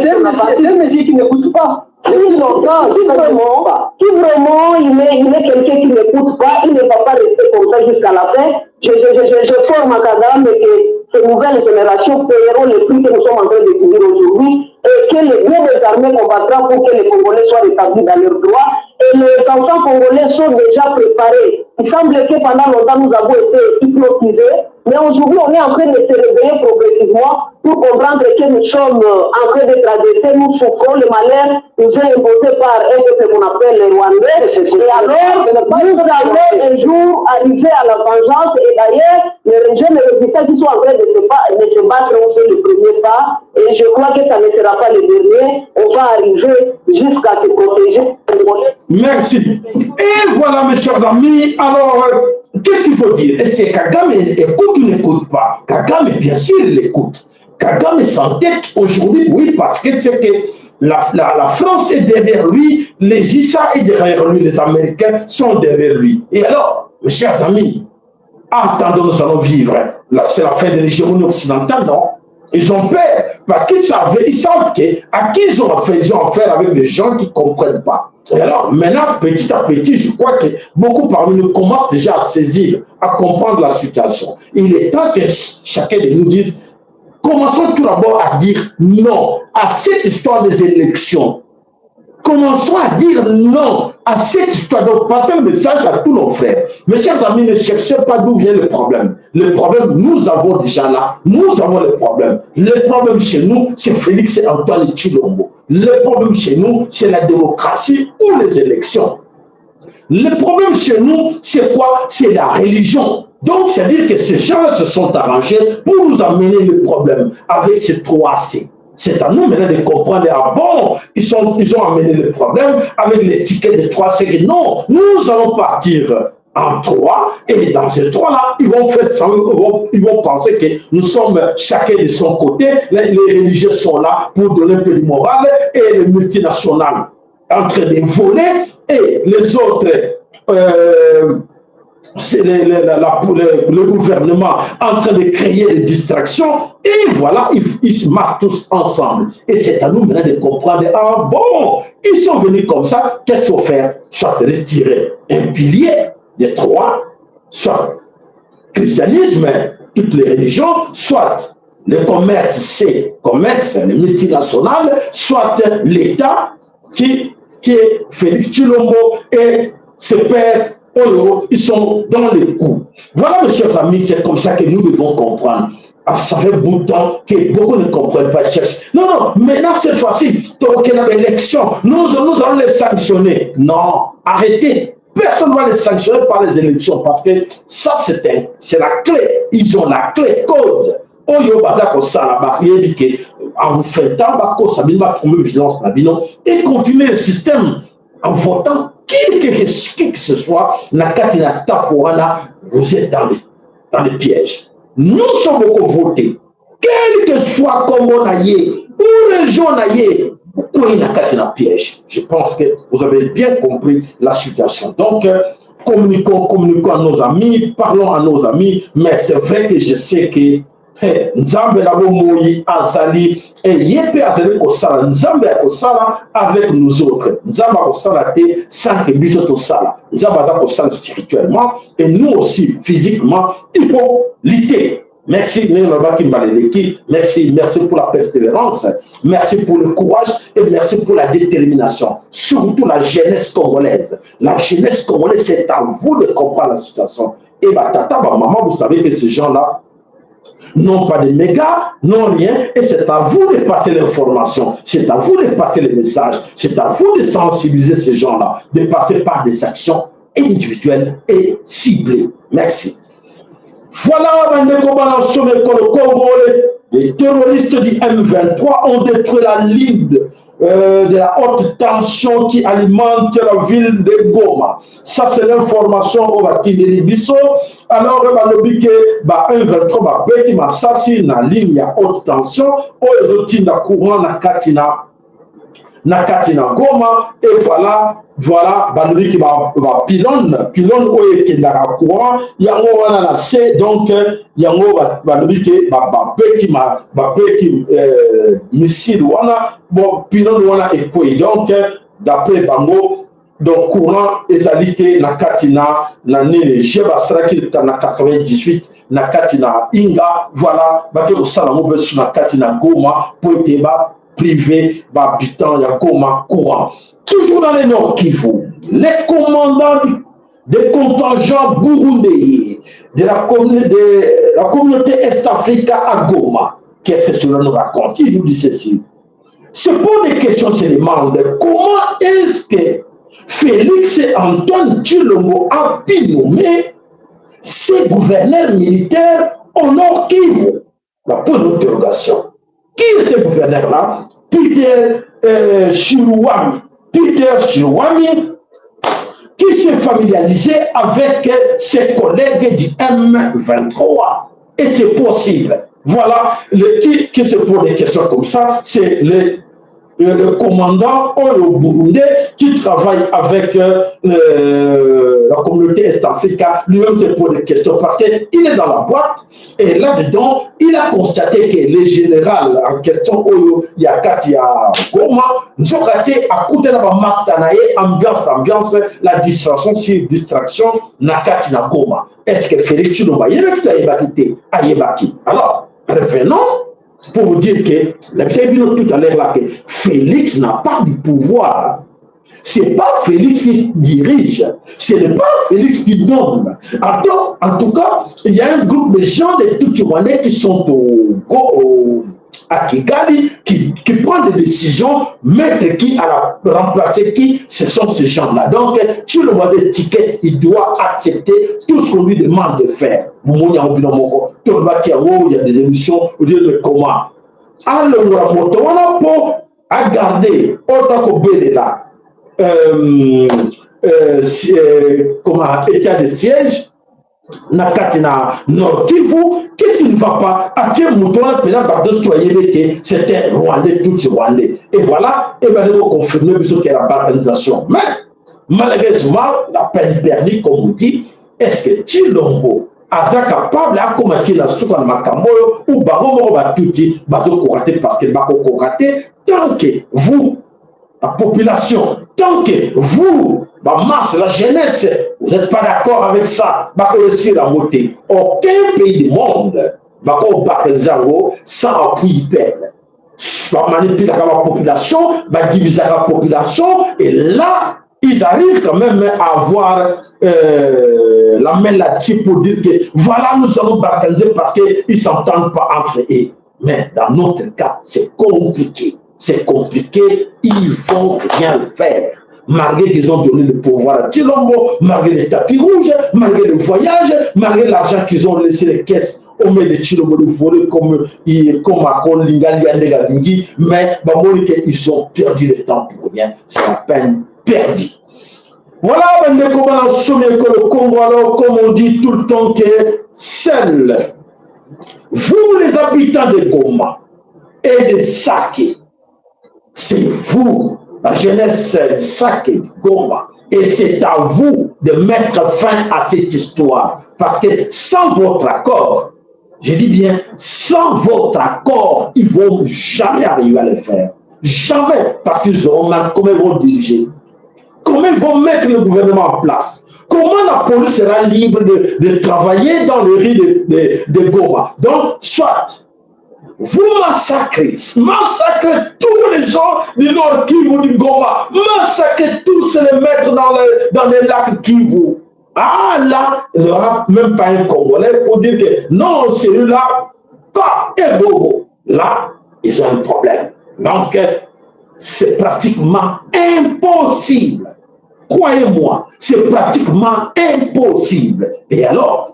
C'est un monsieur qui n'écoute pas. Si, si vraiment, si vraiment il est, il est quelqu'un qui n'écoute pas, il ne va pas rester comme ça jusqu'à la fin. Je, je, je, je forme à Kagame que ces nouvelles générations paieront le prix que nous sommes en train de subir aujourd'hui et que les bien des armées combattra pour que les Congolais soient rétablis dans leurs droits. Et les enfants congolais sont déjà préparés. Il semble que pendant longtemps, nous avons été hypnotisés. Mais aujourd'hui, on est en train de se réveiller progressivement pour comprendre que nous sommes en train d'être agressés, nous souffrons le malheur nous est imposé par un peuple qu'on appelle les Rwandais. Et alors, nous allons un jour arriver à la vengeance. Et d'ailleurs, les jeunes résistants qui sont en train de se, de se battre ont fait le premier pas. Et je crois que ça ne sera pas le dernier. On va arriver jusqu'à se protéger. Merci. Et voilà, mes chers amis. Alors, euh, qu'est-ce qu'il faut dire Est-ce que Kagame écoute ou n'écoute pas Kagame, bien sûr, il écoute. Kagame s'entête aujourd'hui, oui, parce que c'est que la, la, France est derrière lui, les ISA est derrière lui, les Américains sont derrière lui. Et alors, mes chers amis, attendons, nous allons vivre. Là, c'est la fin de l'hégémonie occidentale, non Ils ont peur parce qu'ils savent, ils savent que, à qui ils ont affaire, ils ont affaire avec des gens qui ne comprennent pas. Et alors, maintenant, petit à petit, je crois que beaucoup parmi nous commencent déjà à saisir, à comprendre la situation. Il est temps que chacun de nous dise, commençons tout d'abord à dire non à cette histoire des élections. Commençons à dire non à cette histoire. Donc, passer le message à tous nos frères. Mes chers amis, ne cherchez pas d'où vient le problème. Le problème, nous avons déjà là. Nous avons le problème. Le problème chez nous, c'est Félix et Antoine Tshilombo. Le problème chez nous, c'est la démocratie ou les élections. Le problème chez nous, c'est quoi? C'est la religion. Donc, c'est-à-dire que ces gens-là se sont arrangés pour nous amener le problème avec ces trois C. C'est à nous maintenant de comprendre, ah bon, ils ont amené le problème avec l'étiquette de 3 C. Non, nous allons partir en trois, et dans ces trois-là, ils vont faire ils vont penser que nous sommes chacun de son côté, les religieux sont là pour donner un peu de morale, et les multinationales en train de voler, et les autres, c'est le gouvernement en train de créer des distractions, et voilà, ils se marquent tous ensemble. Et c'est à nous maintenant de comprendre, ah bon, ils sont venus comme ça, qu'est-ce qu'il faut faire? Soit retirer un pilier des trois, soit christianisme, toutes les religions, soit le commerce, c'est commerce, les multinationales, soit l'État qui est Félix Tshilombo et ses pères, Oyo, ils sont dans les coups. Voilà, mes chers amis, c'est comme ça que nous devons comprendre. Ah, ça fait bout de temps que beaucoup ne comprennent pas. Non, non, maintenant c'est facile. Donc, il y a l'élection, nous allons les sanctionner. Non, arrêtez. Personne ne va les sanctionner par les élections parce que ça, c'est la clé. Ils ont la clé code. Oyo, baza kosala, bas, yebi ke, en vous faisant, bas, kosa, bino, bas, promouvoir violence, na bino, et continuer le système en votant qui que ce soit, na kati na staff wana, vous êtes dans les pièges. Nous sommes beaucoup votés. Quel que soit comme on a yé, ou région a yé, pourquoi il na kati na piège? Je pense que vous avez bien compris la situation. Donc, communiquons à nos amis, parlons à nos amis, mais c'est vrai que je sais que hey, Nzambe na bomoi azali, et yepe azali kosala, Nzambe akosala avec nous autres. Nzambe akosala te sans que biso tosala. Nzambe aza kosala spirituellement et nous aussi physiquement, il faut lutter. Merci Nengabaki Maleleki, merci, merci pour la persévérance, merci pour le courage et merci pour la détermination. Surtout la jeunesse congolaise. La jeunesse congolaise, c'est à vous de comprendre la situation. Et bah, tata, bah, maman, vous savez que ces gens-là n'ont pas de mégas, n'ont rien, et c'est à vous de passer l'information, c'est à vous de passer le message, c'est à vous de sensibiliser ces gens-là, de passer par des actions individuelles et ciblées. Merci. Voilà, Bandeko Balanço, le Congo, les terroristes du M23 ont détruit la ligne de la haute tension qui alimente la ville de Goma. Ça, c'est l'information au Batili Biso. Alors, balobi ke, ba M23, ba beti masasi na ligne ya haute tension, oyo ezotinda courant na kati na kati na Goma, et voilà, voilà, balobi ke ba pylône oyo ekendaka courant, yango wana na se, donc, yango balobi ke ba beti ma, ba beti missile wana, bon, pylône wana ekwei. Donc, d'après bango, donc courant ezali te na kati na nini, je basalaki na 98 na kati na Inga, voilà, bake kosala yango mpe na kati na Goma po ete ba privé ba habitant ya Goma courant. Toujours dans les Nord Kivu, les commandants des contingents burundais de la communauté Est-Africa à Goma, qu'est-ce que cela nous raconte? Il nous dit ceci. Se pose des questions, se demande comment est-ce que Félix Antoine Tshilombo a pu nommer ses gouverneurs militaires au Nord Kivu? La point d'interrogation. Qui est ce gouverneur-là? Peter Chirouami. Peter Chirouami, qui s'est familiarisé avec ses collègues du M23. Et c'est possible. Voilà, le, qui se pose des questions comme ça, c'est le commandant au Burundais qui travaille avec la communauté Est-Africa. Lui-même se pose des questions parce qu'il est dans la boîte et là-dedans, il a constaté que le général en question, oyo ya kati ya Goma, nzoka te akute na ba master na ye, ambiance, ambiance, la distraction sur distraction na kati na Goma. Est-ce que Félix Tshilombo ayebaki to ayebaki te? Ayebaki. Alors, revenons pour vous dire que, la tout à l'heure là, que Félix n'a pas du pouvoir. C'est pas Félix qui dirige, ce n'est pas Félix qui nomme. En tout cas, il y a un groupe de gens de Tutsi Rwandais qui sont au, au à Kigali, qui, qui prend des décisions, mettre qui à la, remplacer qui, ce sont ces gens-là. Donc, tu le vois étiquette, il doit accepter tout ce qu'on lui demande de faire. Il y a des émissions, on dit comment. Alongola moto wana mpo agarde oyo takobelela euh, euh, euh, comment état de siège na kati na Nord Kivu. Qu'est-ce qui ne va pas? Atie moto wana mpenza badosi to ayebi ete c'était rwandais, tutsi rwandais, et voilà, ebandi koconfirme biso ke la balkanisation. Mais malheureusement, la peine perdue, comme on dit. Est-ce que Tshilombo aza capable akoma ti na suka na makambo oyo ou bango moko batuti bazokoka te? Parce que bakokoka te tant que vous, la population, tant que vous, la masse, la jeunesse, vous n'êtes pas d'accord avec ça. Bakoresir yango te. Aucun pays du monde bakobalkaniser yango sans appui du peuple. Bamanipulaka bapopulation, badivisaka population, et là ils arrivent quand même à avoir la main là-dessus pour dire que voilà, nous allons balkaniser parce qu'ils ne s'entendent pas entre eux. Mais dans notre cas, c'est compliqué. C'est compliqué, ils vont rien faire. Malgré qu'ils ont donné le pouvoir à Tshilombo, malgré les tapis rouges, malgré le voyage, malgré l'argent qu'ils ont laissé les caisses au milieu de Tshilombo de voler comme à Lingali, mais ils ont perdu le temps pour rien. C'est la peine perdue. Voilà, le Congo, alors, comme on dit tout le temps, que seuls vous, les habitants de Goma et de Sake, c'est vous, la jeunesse de Sake de Goma, et c'est à vous de mettre fin à cette histoire. Parce que sans votre accord, je dis bien, sans votre accord, ils ne vont jamais arriver à le faire. Jamais, parce qu'ils auront mal, comment ils vont diriger? Comment ils vont mettre le gouvernement en place? Comment la police sera libre de travailler dans le riz de Goma? Donc, soit vous massacrez, massacrez tous les gens du Nord Kivu, du Goma, massacrez tous et les mettre dans les lacs Kivu. Ah là, il n'y aura même pas un Congolais pour dire que non, celui-là, pas un bobo. Là, ils ont un problème. Donc, c'est pratiquement impossible. Croyez-moi, c'est pratiquement impossible. Et alors,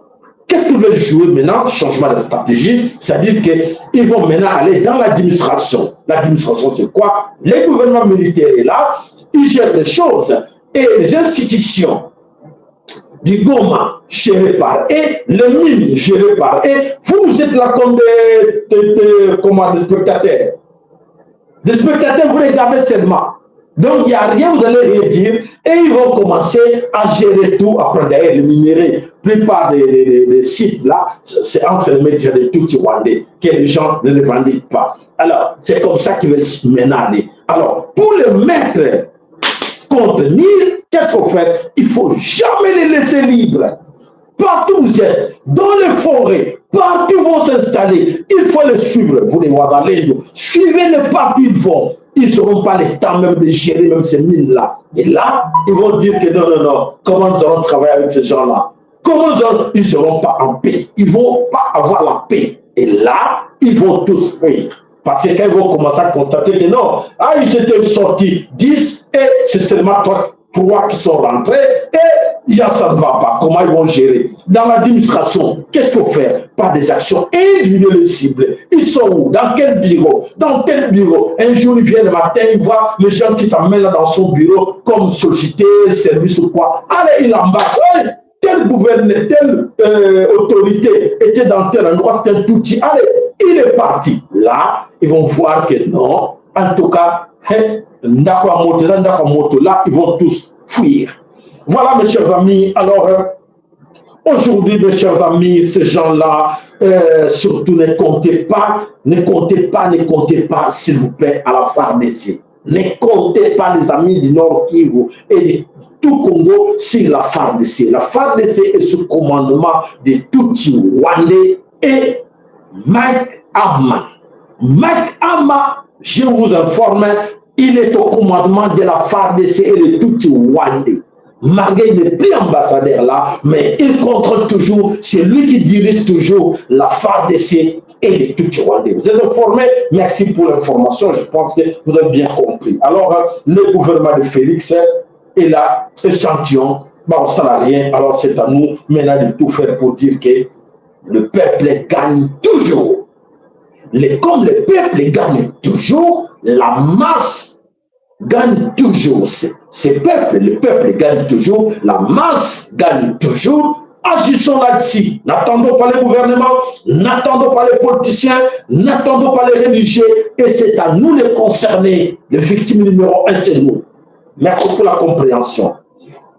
qu'est-ce qu'ils veulent jouer maintenant? Changement de stratégie, c'est-à-dire qu'ils vont maintenant aller dans l'administration. L'administration, c'est quoi? Le gouvernement militaire est là, ils gèrent les choses et les institutions du Goma gérées par eux, les mines gérées par eux. Vous, vous êtes là comme des spectateurs. Des spectateurs, vous regardez seulement. Donc, il n'y a rien, vous allez rien dire. Et ils vont commencer à gérer tout, à prendre d'ailleurs les minerais. La plupart des sites là, c'est entre les médias de Tutsi Rwandais, que les gens ne les revendiquent pas. Alors, c'est comme ça qu'ils veulent maintenant aller. Alors, pour les mettre contenir, qu'est-ce qu'il faut faire? Il ne faut jamais les laisser libres. Partout où vous êtes, dans les forêts, partout où ils vont s'installer, il faut les suivre. Vous les voyez, suivez-les partout où ils vont. Ils n'auront pas le temps même de gérer même ces mines-là. Et là, ils vont dire que non, non, non, comment nous allons travailler avec ces gens-là? Comment nous allons... Ils ne seront pas en paix. Ils ne vont pas avoir la paix. Et là, ils vont tous fuir. Parce que quand ils vont commencer à constater que non, ah, ils étaient sortis 10 et c'est seulement 3 qui sont rentrés et ça ne va pas. Comment ils vont gérer? Dans l'administration, qu'est-ce qu'il faut faire? Par des actions individuelles ciblées. Ils sont où? Dans quel bureau? Dans quel bureau? Un jour, il vient le matin, il voit les gens qui s'amènent là dans son bureau comme société, service ou quoi. Allez, il embarque. Allez, tel gouverneur, telle autorité était dans tel endroit, c'était un tout petit. Allez, il est parti. Là, ils vont voir que non. En tout cas, hein, là, ils vont tous fuir. Voilà, mes chers amis. Alors, aujourd'hui, mes chers amis, ces gens-là, surtout ne comptez pas, ne comptez pas, ne comptez pas, s'il vous plaît, à la FARDC. Ne comptez pas, les amis du Nord Kivu et de tout Congo, sur la FARDC. La FARDC est sous commandement de Tutsi Rwandais et Mike Hammer. Mike Hammer, je vous informe, Il est au commandement de la FARDC et de Tutsi Rwandais. Malgré il n'est plus ambassadeur là, mais il contrôle toujours, c'est lui qui dirige toujours la FARDC et les Tutsi Rwandais. Vous êtes informés? Merci pour l'information, je pense que vous avez bien compris. Alors, le gouvernement de Félix est là, échantillon, bon, ça n'a rien, alors c'est à nous maintenant de tout faire pour dire que le peuple gagne toujours. Les, comme le peuple gagne toujours, la masse gagne toujours. Ce peuple, le peuple gagne toujours, la masse gagne toujours. Agissons là-dessus. N'attendons pas les gouvernements, n'attendons pas les politiciens, n'attendons pas les religieux. Et c'est à nous les concernés. Les victimes numéro un, c'est nous. Merci pour la compréhension.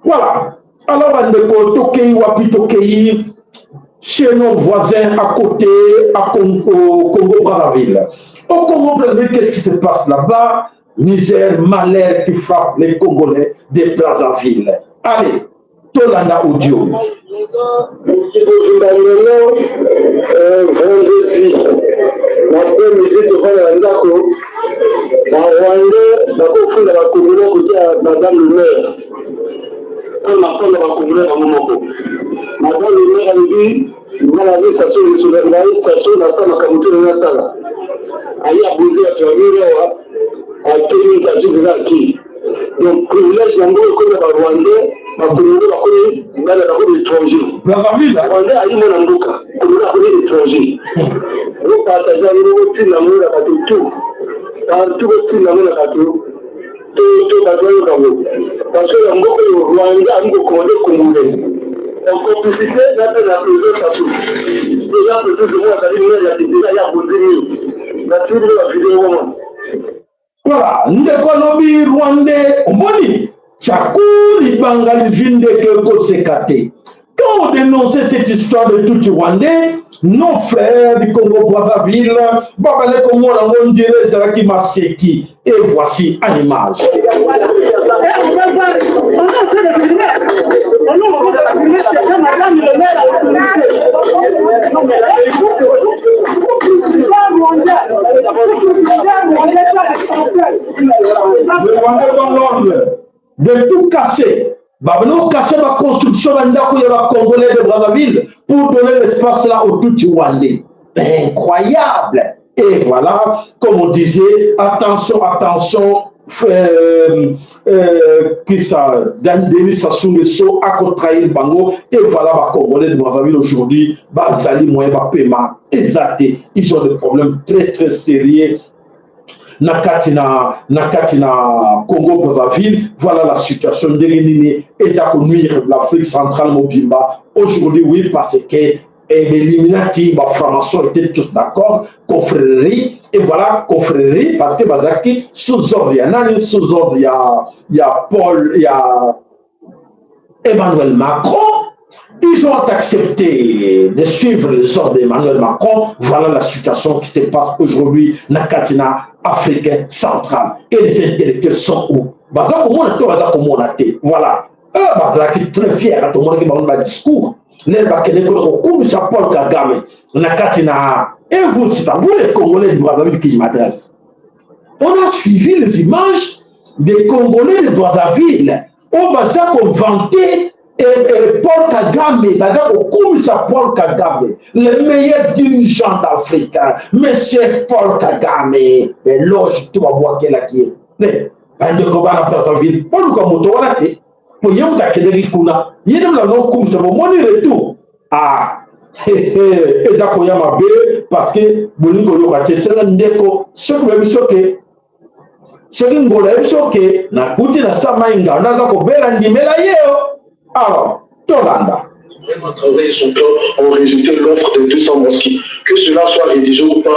Voilà. Alors, bandeko, tokei wapi? Tokei chez nos voisins à côté, à Congo, au Congo-Brazzaville. Au Congo-Brazzaville, qu'est-ce qui se passe là-bas? Misère, malheur qui frappe les Congolais de Brazzaville. Allez, tolanda audio. Lelo vendredi na après-midi, tovanda na ndako, Barwandais bakofunda Bakongolais kote ya madame le maire mpo na mpona Bakongolais bango moko. Madame le maire alobi: nga na station, ngai station nasala makambo te, ndenge nasala aye abonzi bato ya mire awa, akei azwi aki. Donc privilège yango ekomi na Barwandais, Bakongolais bakomi ngana, bakomi étranger. Brazzaville. Rwandais ayi mwana mboka, Congolais akomi étranger. Bopartage yango, botinda yango na bato tout partout, botinda yango na bato to bato bayoka yango, parce que na mboka oyo Rwandais akomi kocommander Congolais en complicité na mpe na président Sassou. Eza président mo azali maire ya Kibera, ya bonzi mio natindi bino bavideo wana. Voilà, ndeko alobi Rwandais, omoni Tchakou libanga lizwi ndeke koseka te. Quand on dénonçait cette histoire de Tutsi Rwandais, nos frères du Congo-Brazzaville, babale komona ngo ndire ezalaki maseki. Et voici en image. On va voir, on est en train de filmer. Nous, on va filmer, c'est madame le maire a autorisé. Non, mais là, il faut que Le Rwandais donne l'ordre de tout casser. Babano casser la construction bandako ya ba Congolais de Brazzaville pour donner l'espace là au Tutsi Rwandais. Incroyable. Et voilà, comme on disait, attention, attention, qui ça, Denis Sassou Nguesso a trahir bango, et voilà, ba Congolais de Brazzaville aujourd'hui, bazali moyen ba paiement exact. Ils ont des problèmes très très sérieux na kati na Congo Brazzaville. Voilà la situation ndenge nini eza konuire l'Afrique centrale mobimba aujourd'hui. Oui, parce que l'Illuminati, ba franc-maçon étaient tous d'accord, confrérie, et voilà, confrérie, parce que bazaki sous ordre ya nani? Sous ordre ya Paul, ya Emmanuel Macron. Ils ont accepté de suivre les ordres d'Emmanuel Macron. Voilà la situation qui se passe aujourd'hui na kati na Afrique centrale. Et les intellectuels sont où? Baza komona to baza komona te? Voilà. Eux, bazalaki très fiers, tomonaki bango ba discours. Lelo bakende kuna kokumisa Paul Kagame na kati na. Et vous, c'est à vous les Congolais de Brazzaville que je m'adresse. On a suivi les images des Congolais de Brazzaville oyo baza kovanter et Paul Kagame, baza kokumisa Paul Kagame, le meilleur dirigeant d'Afrique, monsieur Paul Kagame. Éloge to babwakelaki ye. Mais bandeko bana Brazzaville, boluka moto wana te, po ye moto akendeki kuna, ye nde molanda kokumisa. Bomoni retour, ah, eza koya mabe, parce que bolingi koyoka te. Senga ndeko, soki boyebi soki soki ngolo yebi soki nakuti na sa mai ngando aza kobela, ndimela ye o. Alors tolanda. Vraiment travaillé son plan, ont rejeté l'offre de 200 mosquées. Que cela soit rédigé ou pas,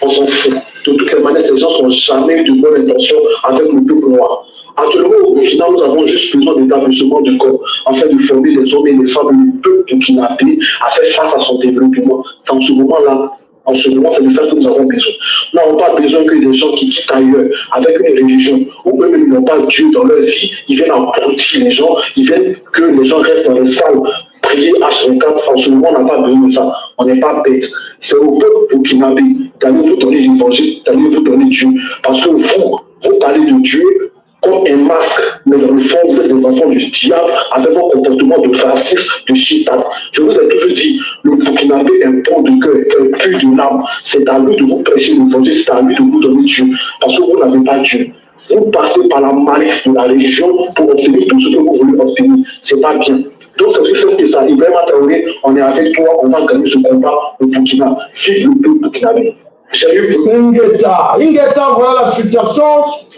on s'en fout. De toutes les manières, ces gens n'ont jamais eu de bonne intention avec le peuple noir. Actuellement, au Burkina, nous avons juste besoin d'établissement de corps afin de former les hommes et les femmes, le peuple burkinabé à faire face à son développement. C'est en ce moment-là, en ce moment, c'est de ça que nous avons besoin. Nous n'avons pas besoin que des gens qui quittent ailleurs avec une religion où eux-mêmes n'ont pas Dieu dans leur vie, ils viennent abrutir les gens, ils viennent que les gens restent dans les salles prier H24. En ce moment, on n'a pas besoin de ça. On n'est pas bête. C'est au peuple burkinabé d'aller vous donner l'évangile, d'aller vous donner Dieu. Parce que vous, Vous parlez de Dieu comme un masque, mais dans le fond, vous êtes des enfants du diable avec vos comportements de racisme, de chitan. Je vous ai toujours dit, le Burkinabé est un bon de cœur, un pur de l'âme. C'est à lui de vous prêcher l'évangile, c'est à lui de vous donner Dieu, parce que vous n'avez pas Dieu. Vous passez par la malice de la religion pour obtenir tout ce que vous voulez obtenir. C'est pas bien. Donc c'est aussi simple que ça. Ibrahim Traoré, on est avec toi, on va gagner ce combat au Burkina. Vive le peuple burkinabé. Ingeta, Ingeta, voilà la situation.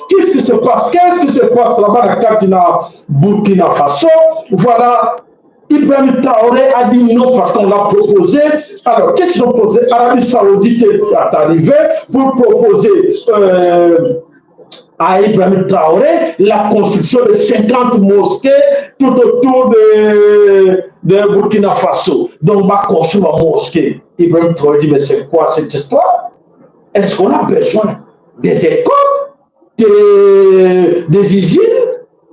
Qu'est-ce qui se passe Qu'est-ce qui se passe là-bas na kati na Burkina Faso Voilà, Ibrahim Traoré a dit non parce qu'on l'a proposé. Alors, qu'est-ce qu'ils ont proposé Arabie Saoudite est arrivée pour proposer euh, à Ibrahim Traoré la construction de 50 mosquées tout autour de, de Burkina Faso. Donc, on va construire une mosquée. Ibrahim Traoré dit, mais c'est quoi cette histoire Est-ce qu'on a besoin des écoles, des, des usines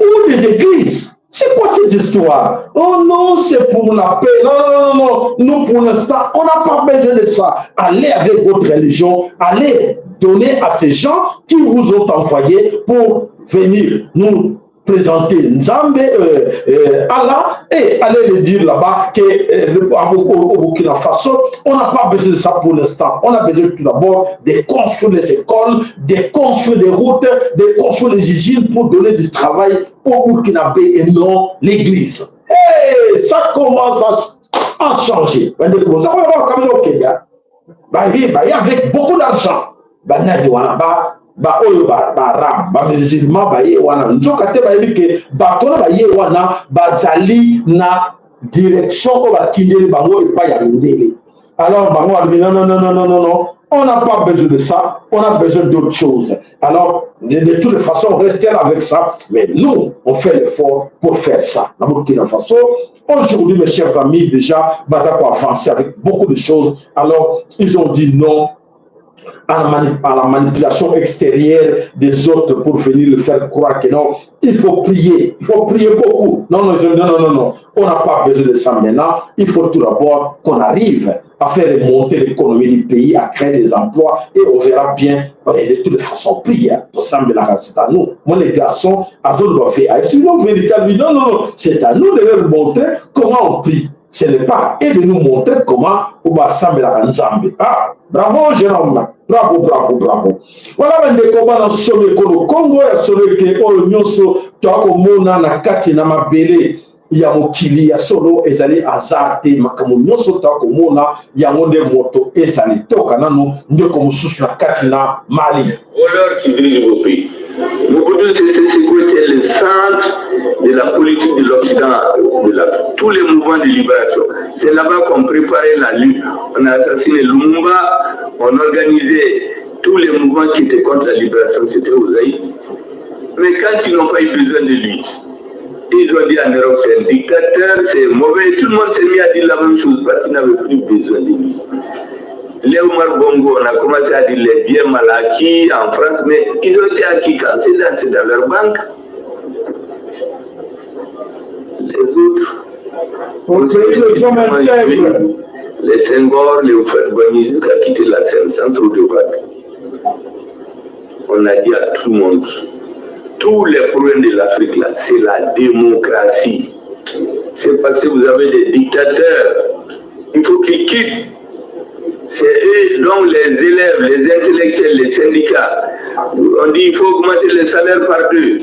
ou des églises C'est quoi cette histoire Oh non, c'est pour la paix. Non, non, non, non. Nous, pour l'instant, on n'a pas besoin de ça. Allez avec votre religion, allez donner à ces gens qui vous ont envoyé pour venir nous présenter Nzambe, euh, euh, Allah, et aller le dire là-bas que euh, au, Burkina Faso, on n'a pas besoin de ça pour l'instant. On a besoin tout d'abord de construire les écoles, de construire les routes, de construire les usines pour donner du travail au Burkinabé et non l'église. Hey, ça commence à, à changer. Avec beaucoup d'argent. Banani wana ba baoyo baarabe bamusulman baye wana nzoka te bayebi ke bato wana baye wana bazali na direction oyo batindeli bango epai ya mindele alors bango balobi non non non non non non on n'a pas besoin de ça on a besoin d'autre chose alors de, de toutes les façons restez avec ça mais nous on fait l'effort pour faire ça na Burkina Faso aujourd'hui mes chers amis déjà baza avancer avec beaucoup de choses alors ils ont dit non à la, manipulation extérieure des autres pour venir le faire croire que non, il faut prier, il faut prier beaucoup. Non, non, non, non, non, non. On n'a pas besoin de ça maintenant. Il faut tout d'abord qu'on arrive à faire remonter l'économie du pays, à créer des emplois et on verra bien. Et de toutes les façons, prier. C'est à nous. Moi, les garçons, à eux doivent faire. Sinon, véritablement, non, non, non, c'est à nous de leur montrer comment on prie. Ce n'est pas et de nous montrer comment on va nzambe. Ah, bravo, jeune homme. Bravo, bravo, bravo. Voilà bandeko bana solo ekolo Congo ya solo eke oyo nyonso toakomona na kati na mabele ya mokili ya solo ezali hasard te makambo nyonso toakomona yango nde moto ezali toka nanu ndeko mosusu na kati na Mali. Voleurs qui dirigent vos pays. Mobutu Sese Seko était le centre de la politique de l'Occident, de la, tous les mouvements de libération. C'est là-bas qu'on préparait la lutte. On a assassiné Lumumba, on organisait tous les mouvements qui étaient contre la libération, c'était aux Zaïre. Mais quand ils n'ont pas eu besoin de lui, ils ont dit en Europe, c'est un dictateur, c'est mauvais. Tout le monde s'est mis à dire la même chose parce qu'ils n'avaient plus besoin de lui. Léomar Bongo, on a commencé à dire les biens mal acquis en France, mais ils ont été acquis quand c'est dans, dans leur banque. Les autres, on les hommes intègres. Les Senghor, les Houphouët-Boigny, jusqu'à quitter la scène sans trop de vagues. On a dit à tout le monde, tous les problèmes de l'Afrique, là, c'est la démocratie. C'est parce que vous avez des dictateurs. Il faut qu'ils quittent. C'est eux, donc les élèves, les intellectuels, les syndicats. On dit qu'il faut augmenter les salaires par deux.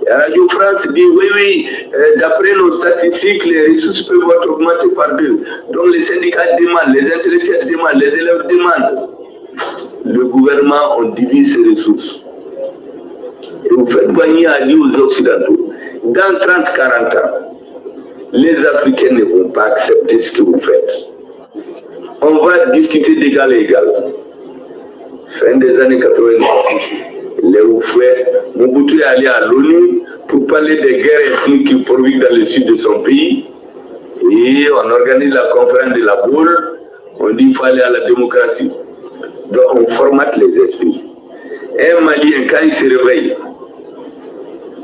Et Radio France dit oui, oui, euh, d'après nos statistiques, les ressources peuvent être augmentées par deux. Donc les syndicats demandent, les intellectuels demandent, les élèves demandent. Le gouvernement, on divise ses ressources. Et vous faites gagner à dire aux Occidentaux, dans 30, 40 ans, les Africains ne vont pas accepter ce que vous faites. On va discuter d'égal à égal. Fin des années 90, les Oufouets, Mobutu est allé à l'ONU pour parler des guerres ethniques qui proviennent dans le sud de son pays. Et on organise la conférence de la boule. On dit qu'il faut aller à la démocratie. Donc on formate les esprits. Un Malien, quand il se réveille,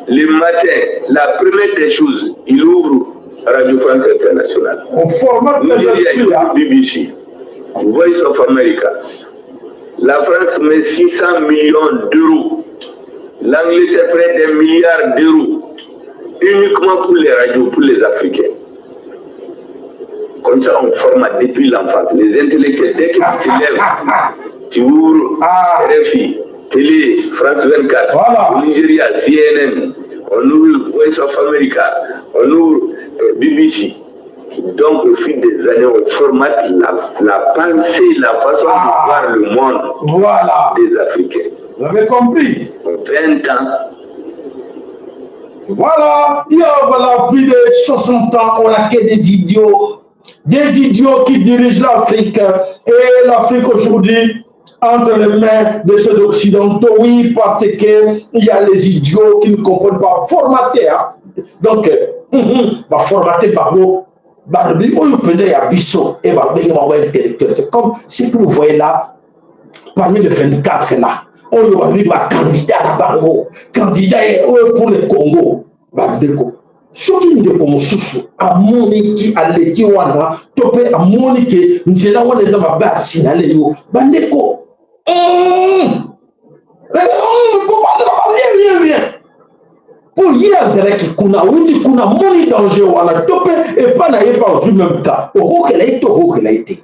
le matin, la première des choses, il ouvre Radio France Internationale. On formate les esprits. Hein. BBC, Voice of America. La France met 600 millions d'euros L'Angleterre prête des milliards d'euros uniquement pour les radios, pour les Africains. Comme ça, on forme depuis l'enfance. Les intellectuels, dès que tu te lèves, tu ouvres ah. RFI, Télé, France 24, voilà. au Nigeria, CNN, on ouvre Voice of America, on ouvre euh, BBC. Donc, au fil des années, on formate la, la pensée, la façon ah. de voir le monde voilà. des Africains. Vous avez compris 20 ans. Voilà, il y a voilà, plus de 60 ans, on a que des idiots, des idiots qui dirigent l'Afrique. Et l'Afrique aujourd'hui, entre les mains de ces Occidentaux, oui, parce qu'il y a les idiots qui ne comprennent pas. Formaté, hein. Donc, bah, formaté bango, balobi oyo mpenza ya biso, et babengi bango intellectuel. C'est comme ce que vous voyez là, parmi les 24 là, oyo babengi bacandidat na bango, candidat oyo pour le Congo, bandeko. Soki ndeko mosusu amoniki aleki wana to mpe amoni ke nzela wana eza mabe asinale yo bandeko mpo ye azalaki kuna awuti kuna amoni danger wana to mpe epai na ye mpe azwi meme cas okokela ye to okokela ye te.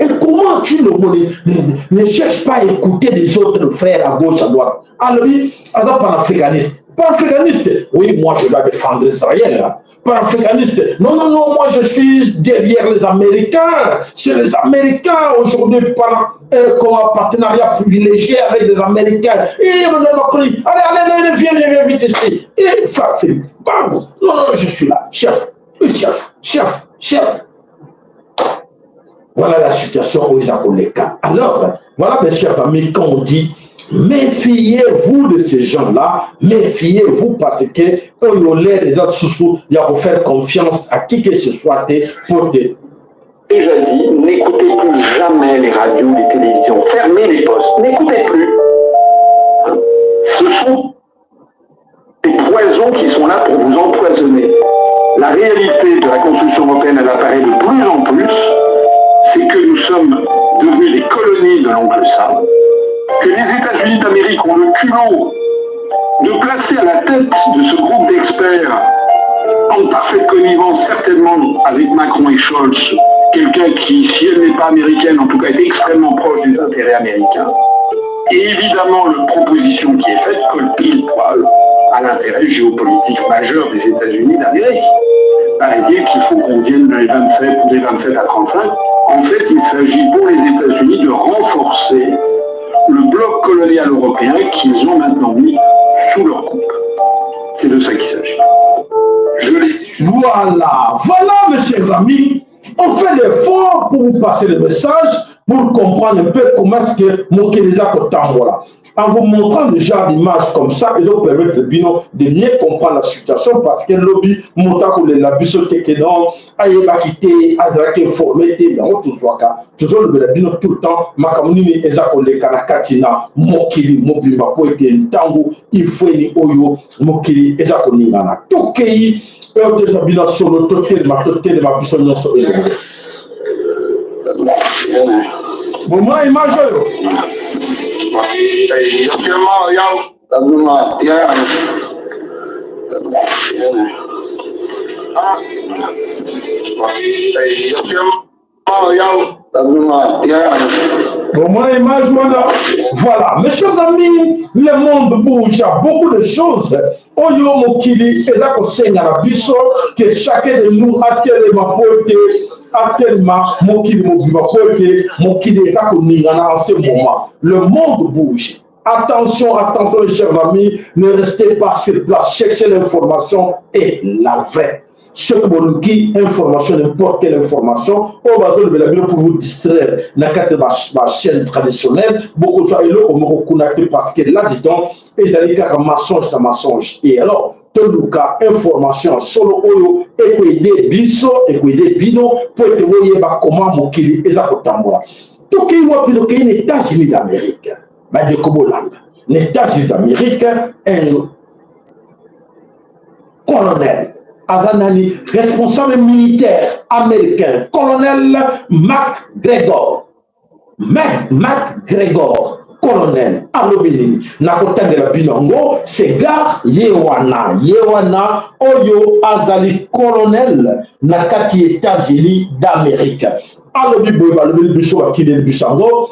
Et comment tu le ne, ne, ne cherches pas à écouter les autres frères à gauche, à droite? Alors, lui, panafricaniste. Panafricaniste, oui, moi je dois défendre Israël. Hein. Panafricaniste, non, non, non, moi je suis derrière les Américains. C'est les Américains aujourd'hui, par, euh, comme un partenariat privilégié avec les Américains. Et allez, allez, allez, viens, viens, viens vite ici. Et Philippe, non, non, je suis là, chef, chef, chef, chef. Voilà la situation où ils cas. Alors, voilà mes chers amis, quand on dit méfiez-vous de ces gens-là, méfiez-vous parce que oyo les sous il y a faire confiance à qui que ce soit pour te déjà dit, n'écoutez plus jamais les radios, les télévisions, fermez les postes, n'écoutez plus. Ce sont des poisons qui sont là pour vous empoisonner. La réalité de la construction européenne, elle apparaît de plus en plus, c'est que nous sommes devenus des colonies de l'oncle Sam, que les États-Unis d'Amérique ont le culot de placer à la tête de ce groupe d'experts, en parfaite connivence certainement avec Macron et Scholz, quelqu'un qui, si elle n'est pas américaine, en tout cas est extrêmement proche des intérêts américains. Et évidemment, la proposition qui est faite colle pile poil à l'intérêt géopolitique majeur des États-Unis d'Amérique. Paraît-il qu'il faut qu'on vienne des 27, des 27 à 35. En fait, il s'agit pour les États-Unis de renforcer le bloc colonial européen qu'ils ont maintenant mis sous leur coupe. C'est de ça qu'il s'agit. Je l'ai dit. Voilà, voilà mes chers amis, on fait l'effort pour vous passer le message, pour comprendre un peu comment est-ce que mokili eza kotambola. En vous montrant le genre d'image comme ça, et donc permettre bino de mieux comprendre la situation parce que lobi moto akolela biso te ke non ayebaki te azalaki informé te yango tozwaka tozolobela bino tout le temps makambo nini eza koleka na kati na mokili mobimba mpo ete ntango ifweni oyo mokili eza koningana tokei oyo toza bino solo totelema totelema biso nyonso elongo bomona image oyo. Bomona image wana. Voilà, mes chers amis, le monde bouge, il y a beaucoup de choses oyo mokili eza kosenga na biso que chacun de nous atelema mpo ete atelema mokili mobimba mpo ete mokili eza koningana. En ce moment, le monde bouge. Attention, attention, les chers amis, ne restez pas sur place, cherchez l'information et la vraie. Soki boluki information, n'importe quelle information oyo bazolobela bino pour vous distraire na kati ya bachaîne traditionnelle, bokozwa eloko moko kuna te parce que là dedans ezali kaka mensonge na mensonge. Et alors toluka information ya solo oyo ekoaider biso, ekoaider bino mpo ete boyeba comment mokili eza kotambola. Tokei wapi? Tokei na États-Unis d'Amérique. Bandeko, bolanda, na États-Unis d'Amérique, un colonel aza nani, responsable militaire américain, colonel Mac Gregor, Mac Gregor. Colonel alobi nini? Nakotangela bino yango. Segar ye wana, ye wana oyo azali colonel na kati États-Unis d'Amérique. Alobi boye, balobeli biso, batindeli biso yango.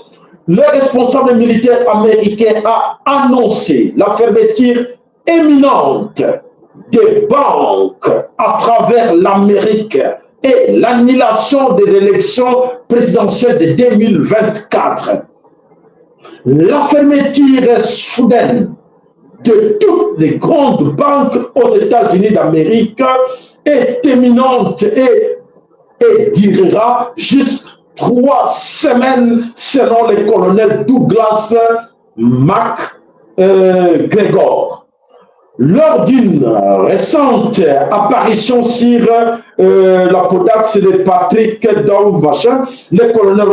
Le responsable militaire américain a annoncé la fermeture éminente des banques à travers l'Amérique et l'annulation des élections présidentielles de 2024. La fermeture soudaine de toutes les grandes banques aux États-Unis d'Amérique est éminente et, et durera juste trois semaines selon le colonel Douglas Mac euh, Gregor. Lors d'une récente apparition sur euh, la podax de Patrick Daou machin, le colonel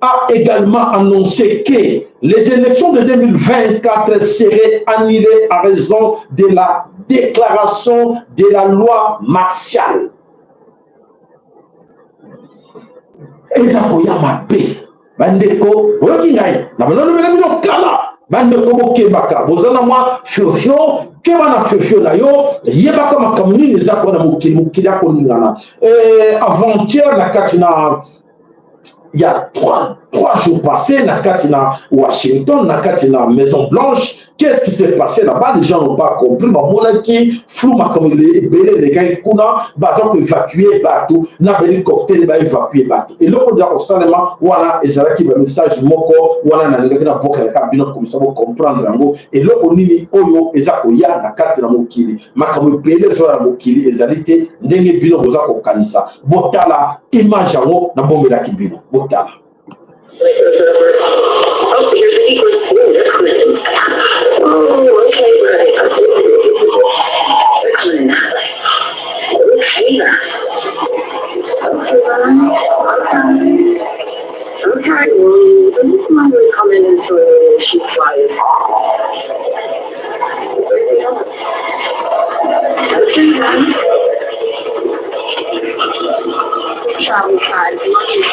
a également annoncé que les élections de 2024 seraient annulées à raison de la déclaration de la loi martiale. eza koya mabe Bandeko, boyoki ngai na balolobela bino kala. Bandeko, bokebaka, boza na mwa fiofio, keba na fiofio na yo, yebaka makambo nini eza kona mokili, mokili ya koningana. Eh, avant-hier na kati na ya trois, trois jours passés na kati na Washington, na kati na Maison Blanche, qu'est-ce qui s'est passé là-bas? Les gens n'ont pas compris. Bamonaki flou, makambo ebele elekaki kuna, baza koévacue bato na bahélicoptère, baévacue bato. Eloko eza kosalema wana ezalaki bamessage moko wana nalingaki nabokelaka bino komisa bocomprendre yango, eloko nini oyo eza koya na kati na mokili. Makambo ebele ezoya na mokili ezali te ndenge bino boza kokanisa. Botala image yango nabombelaki bino, botala. Oh, here's the sequence. Ooh, that's clean. Oh, okay, right. That's clean. Okay. Okay, okay. Okay, well, the normally come in until she flies off. Okay, then. Safe travels, guys. Love you.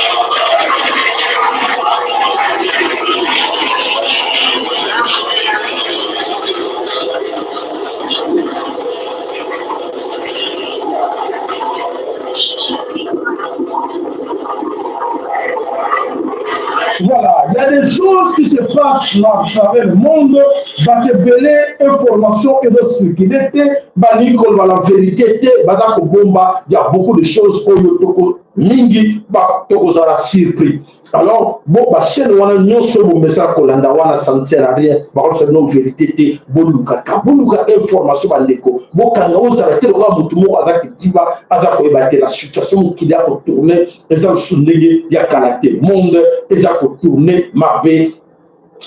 Voilà, il y a des choses qui se passent là à travers le monde, bato ebele information ezocircule te, balingi koloba la vérité te, baza kobomba. Il y a beaucoup de choses oyo toko mingi tokozala surpris. Alors bo bachaîne wana nyonso bomesana kolanda wana, ça ne sert à rien, bakolobisa bino vérité te. Bolukaka, boluka information bandeko, bokanga, ozala te lokola motu moko aza kidiba, aza koyeba te la situation. Mokili ya kotourne eza lisusu ndenge ya kala te, monde eza kotourne mabe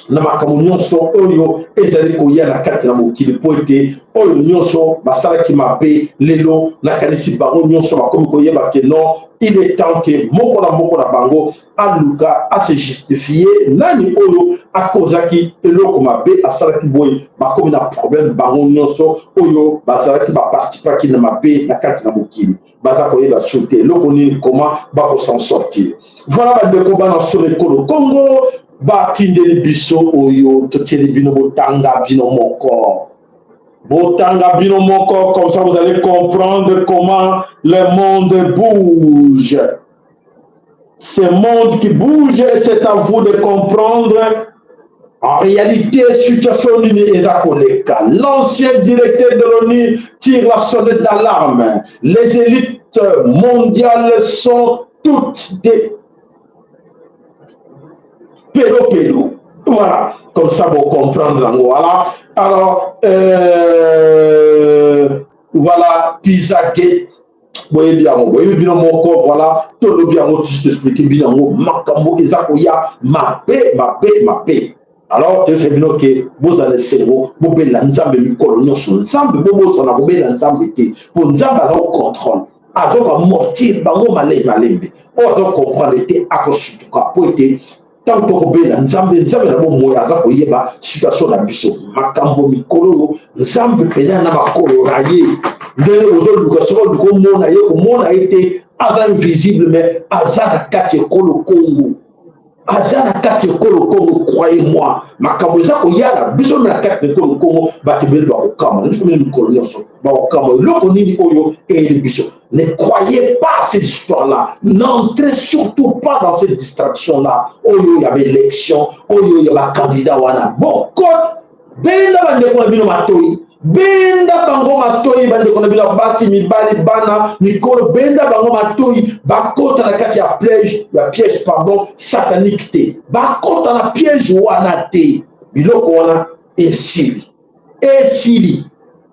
na makambo nyonso oyo ezali koya na kati na mokili, mpo ete oyo nyonso basalaki mabe lelo, nakanisi bango nyonso bakomi koyeba ke non, il est temps ke moko na moko na bango aluka ase justifie nani oyo akozaki eloko mabe asalaki boye. Bakomi na problème bango nyonso oyo bazalaki baparticipaki na mabe na kati na mokili, baza koyeba sur te eloko nini, comment bako s'en sortir. Voilà bandeko, bana solo ekolo Congo batindeli biso oyo totieli bino, botanga bino moko, botanga bino moko, comme ça vous allez comprendre comment le monde bouge. Ce monde qui bouge, et c'est à vous de comprendre en réalité situation nini eza koleka. L'ancien directeur de l'ONU tire la sonnette d'alarme: les élites mondiales sont toutes des pelo-pelo. Voilà, comme ça vous comprendre yango. Voilà, alors voilà, Pizza Gate, boyebi yango, boyebi bino moko. Voilà, tolobi yango, juste expliquer bino yango, makambo eza koya mabe, mabe, mabe. Alors toyebisa bino ke bozala esengo, bobela Nzambe mikolo nyonso. Nzambe, bobosana kobela Nzambe te, mpo Nzambe aza kocontrôle, azoka mortir bango malembe malembe. Oyo aza comprendre te akosutuka, mpo ete ntango tokobela Nzambe, Nzambe na bomoi aza koyeba situation na biso, makambo mikolo oyo. Nzambe mpenza na makolo na ye, ndenge ozoluka, soki oluka omona ye, komona ye te, aza invisible, mais aza na kati ekolo Kongo. Aza na kati ekolo Kongo, croyez moi, makambo eza koya na biso na kati ekolo Kongo, bato ebele bakokamwa na biso mene mikolo nyonso bakokamwa eloko nini oyo eyeli biso. Ne croyez pas ces histoires là, n'entrez surtout pas dans cette distraction là oyo ya baélection, oyo ya bacandidat wana. Bokot benda bandeko na bino matoi, benda bango matoi, bandeko na bino basi, mibali, bana, mikolo, benda bango matoi, bakota na kati ya piège, ya piège pardon, satanique te, bakota na piège wana te. Biloko wana esili, esili.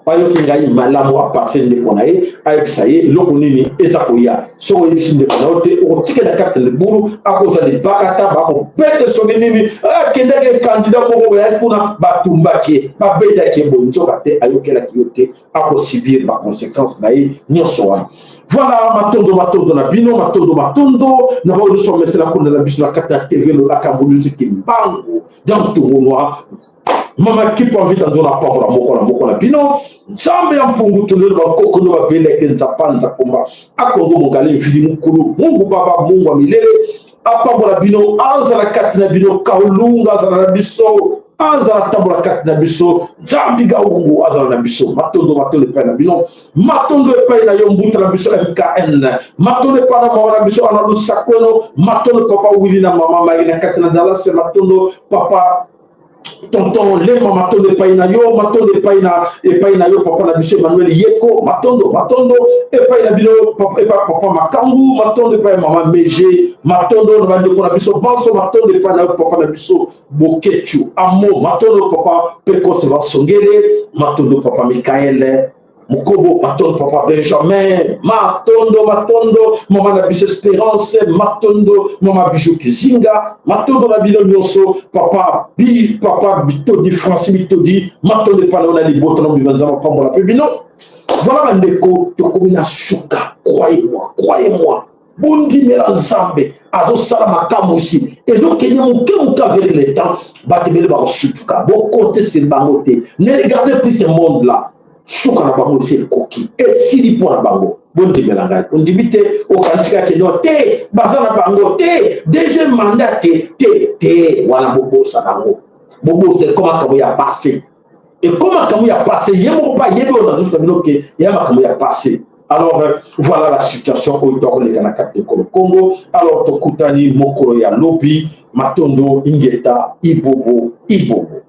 Bayoki ngai malamu, apase ndeko na ye, ayebisa ye eloko nini eza koya. Soki oyebisi ndeko na yo te, okotikela kaka libulu, akozwa libaka ta bakopete soki nini. Akendaki kandida moko boyaki kuna, batumbaki ye, babetaki ye boye, nzoka te ayokelaki yo te, akosibir baconséquence na ye nyonso wana. Voilà, matondo matondo na bino, matondo matondo na baoyo nyonso bamesela kondela biso na kati ya TV Lolaka Mbuluzi Kimbangu Diantungunua. Mama kipa mvita nzona pambola moko na moko na bino. Nzambe ya mpungu tulelo bakoko no babeleke nzapa nzakomba akongo mokale mvidi mukulu. Mungu baba, Mungu wa milele apambola bino, azala kati na bino, kaulunga azala na biso, azala tambola kati na biso, Nzambi gaungu azala na biso. Matondo matondo epai na bino, matondo epai na yo mbuta na biso MKN, matondo epai na mama na biso Ana Lusakweno, matondo papa Willy na mama Marie na kati na Dallas, matondo papa tonton Lema, matondo epai na yo, matondo epai na yo papa na biso Emmanuel Yeko, matondo matondo epai na bino papa, epai papa Makangu, matondo epai ya mama Meje, matondo na bandeko na biso banso, matondo epai na yo papa na biso Bokechu Amo, matondo papa Pekos Vasongele, matondo papa Mikael Mukobo, matondo papa Benjamin, matondo matondo mama na biso Esperance, matondo mama Bijou Kizinga, matondo na bino nyonso papa bi papa Bitodi Francis Bitodi, matondo epai na yo na libota na mobimba, Nzambe apambola mpe bino. Voilà bandeko, tokomi na suka, croyez-moi, croyez-moi, bondimela Nzambe azosala makamwisi, ezokende moke moke avec le temps, bato ebele bakosutuka, bokote sur bango te, ne regardez plus ce monde là, suka na bango esi ekoki, esili mpo na bango. Bondimela ngai, ondimi te, okanisi kaka keno te, baza na bango te, deuxième mandat te te te, wana bobosa bango, bobosa, ekoma makambo ya passé, ekoma makambo ya passé. Ye moko mpe ayebi oyo nazobisa bino ke ya makambo ya passé. Alors voilà la situation oyo tokoleka na kati ekolo Congo. Alors tokutani mokolo ya lobi. Matondo, ingeta, ibobo ibobo.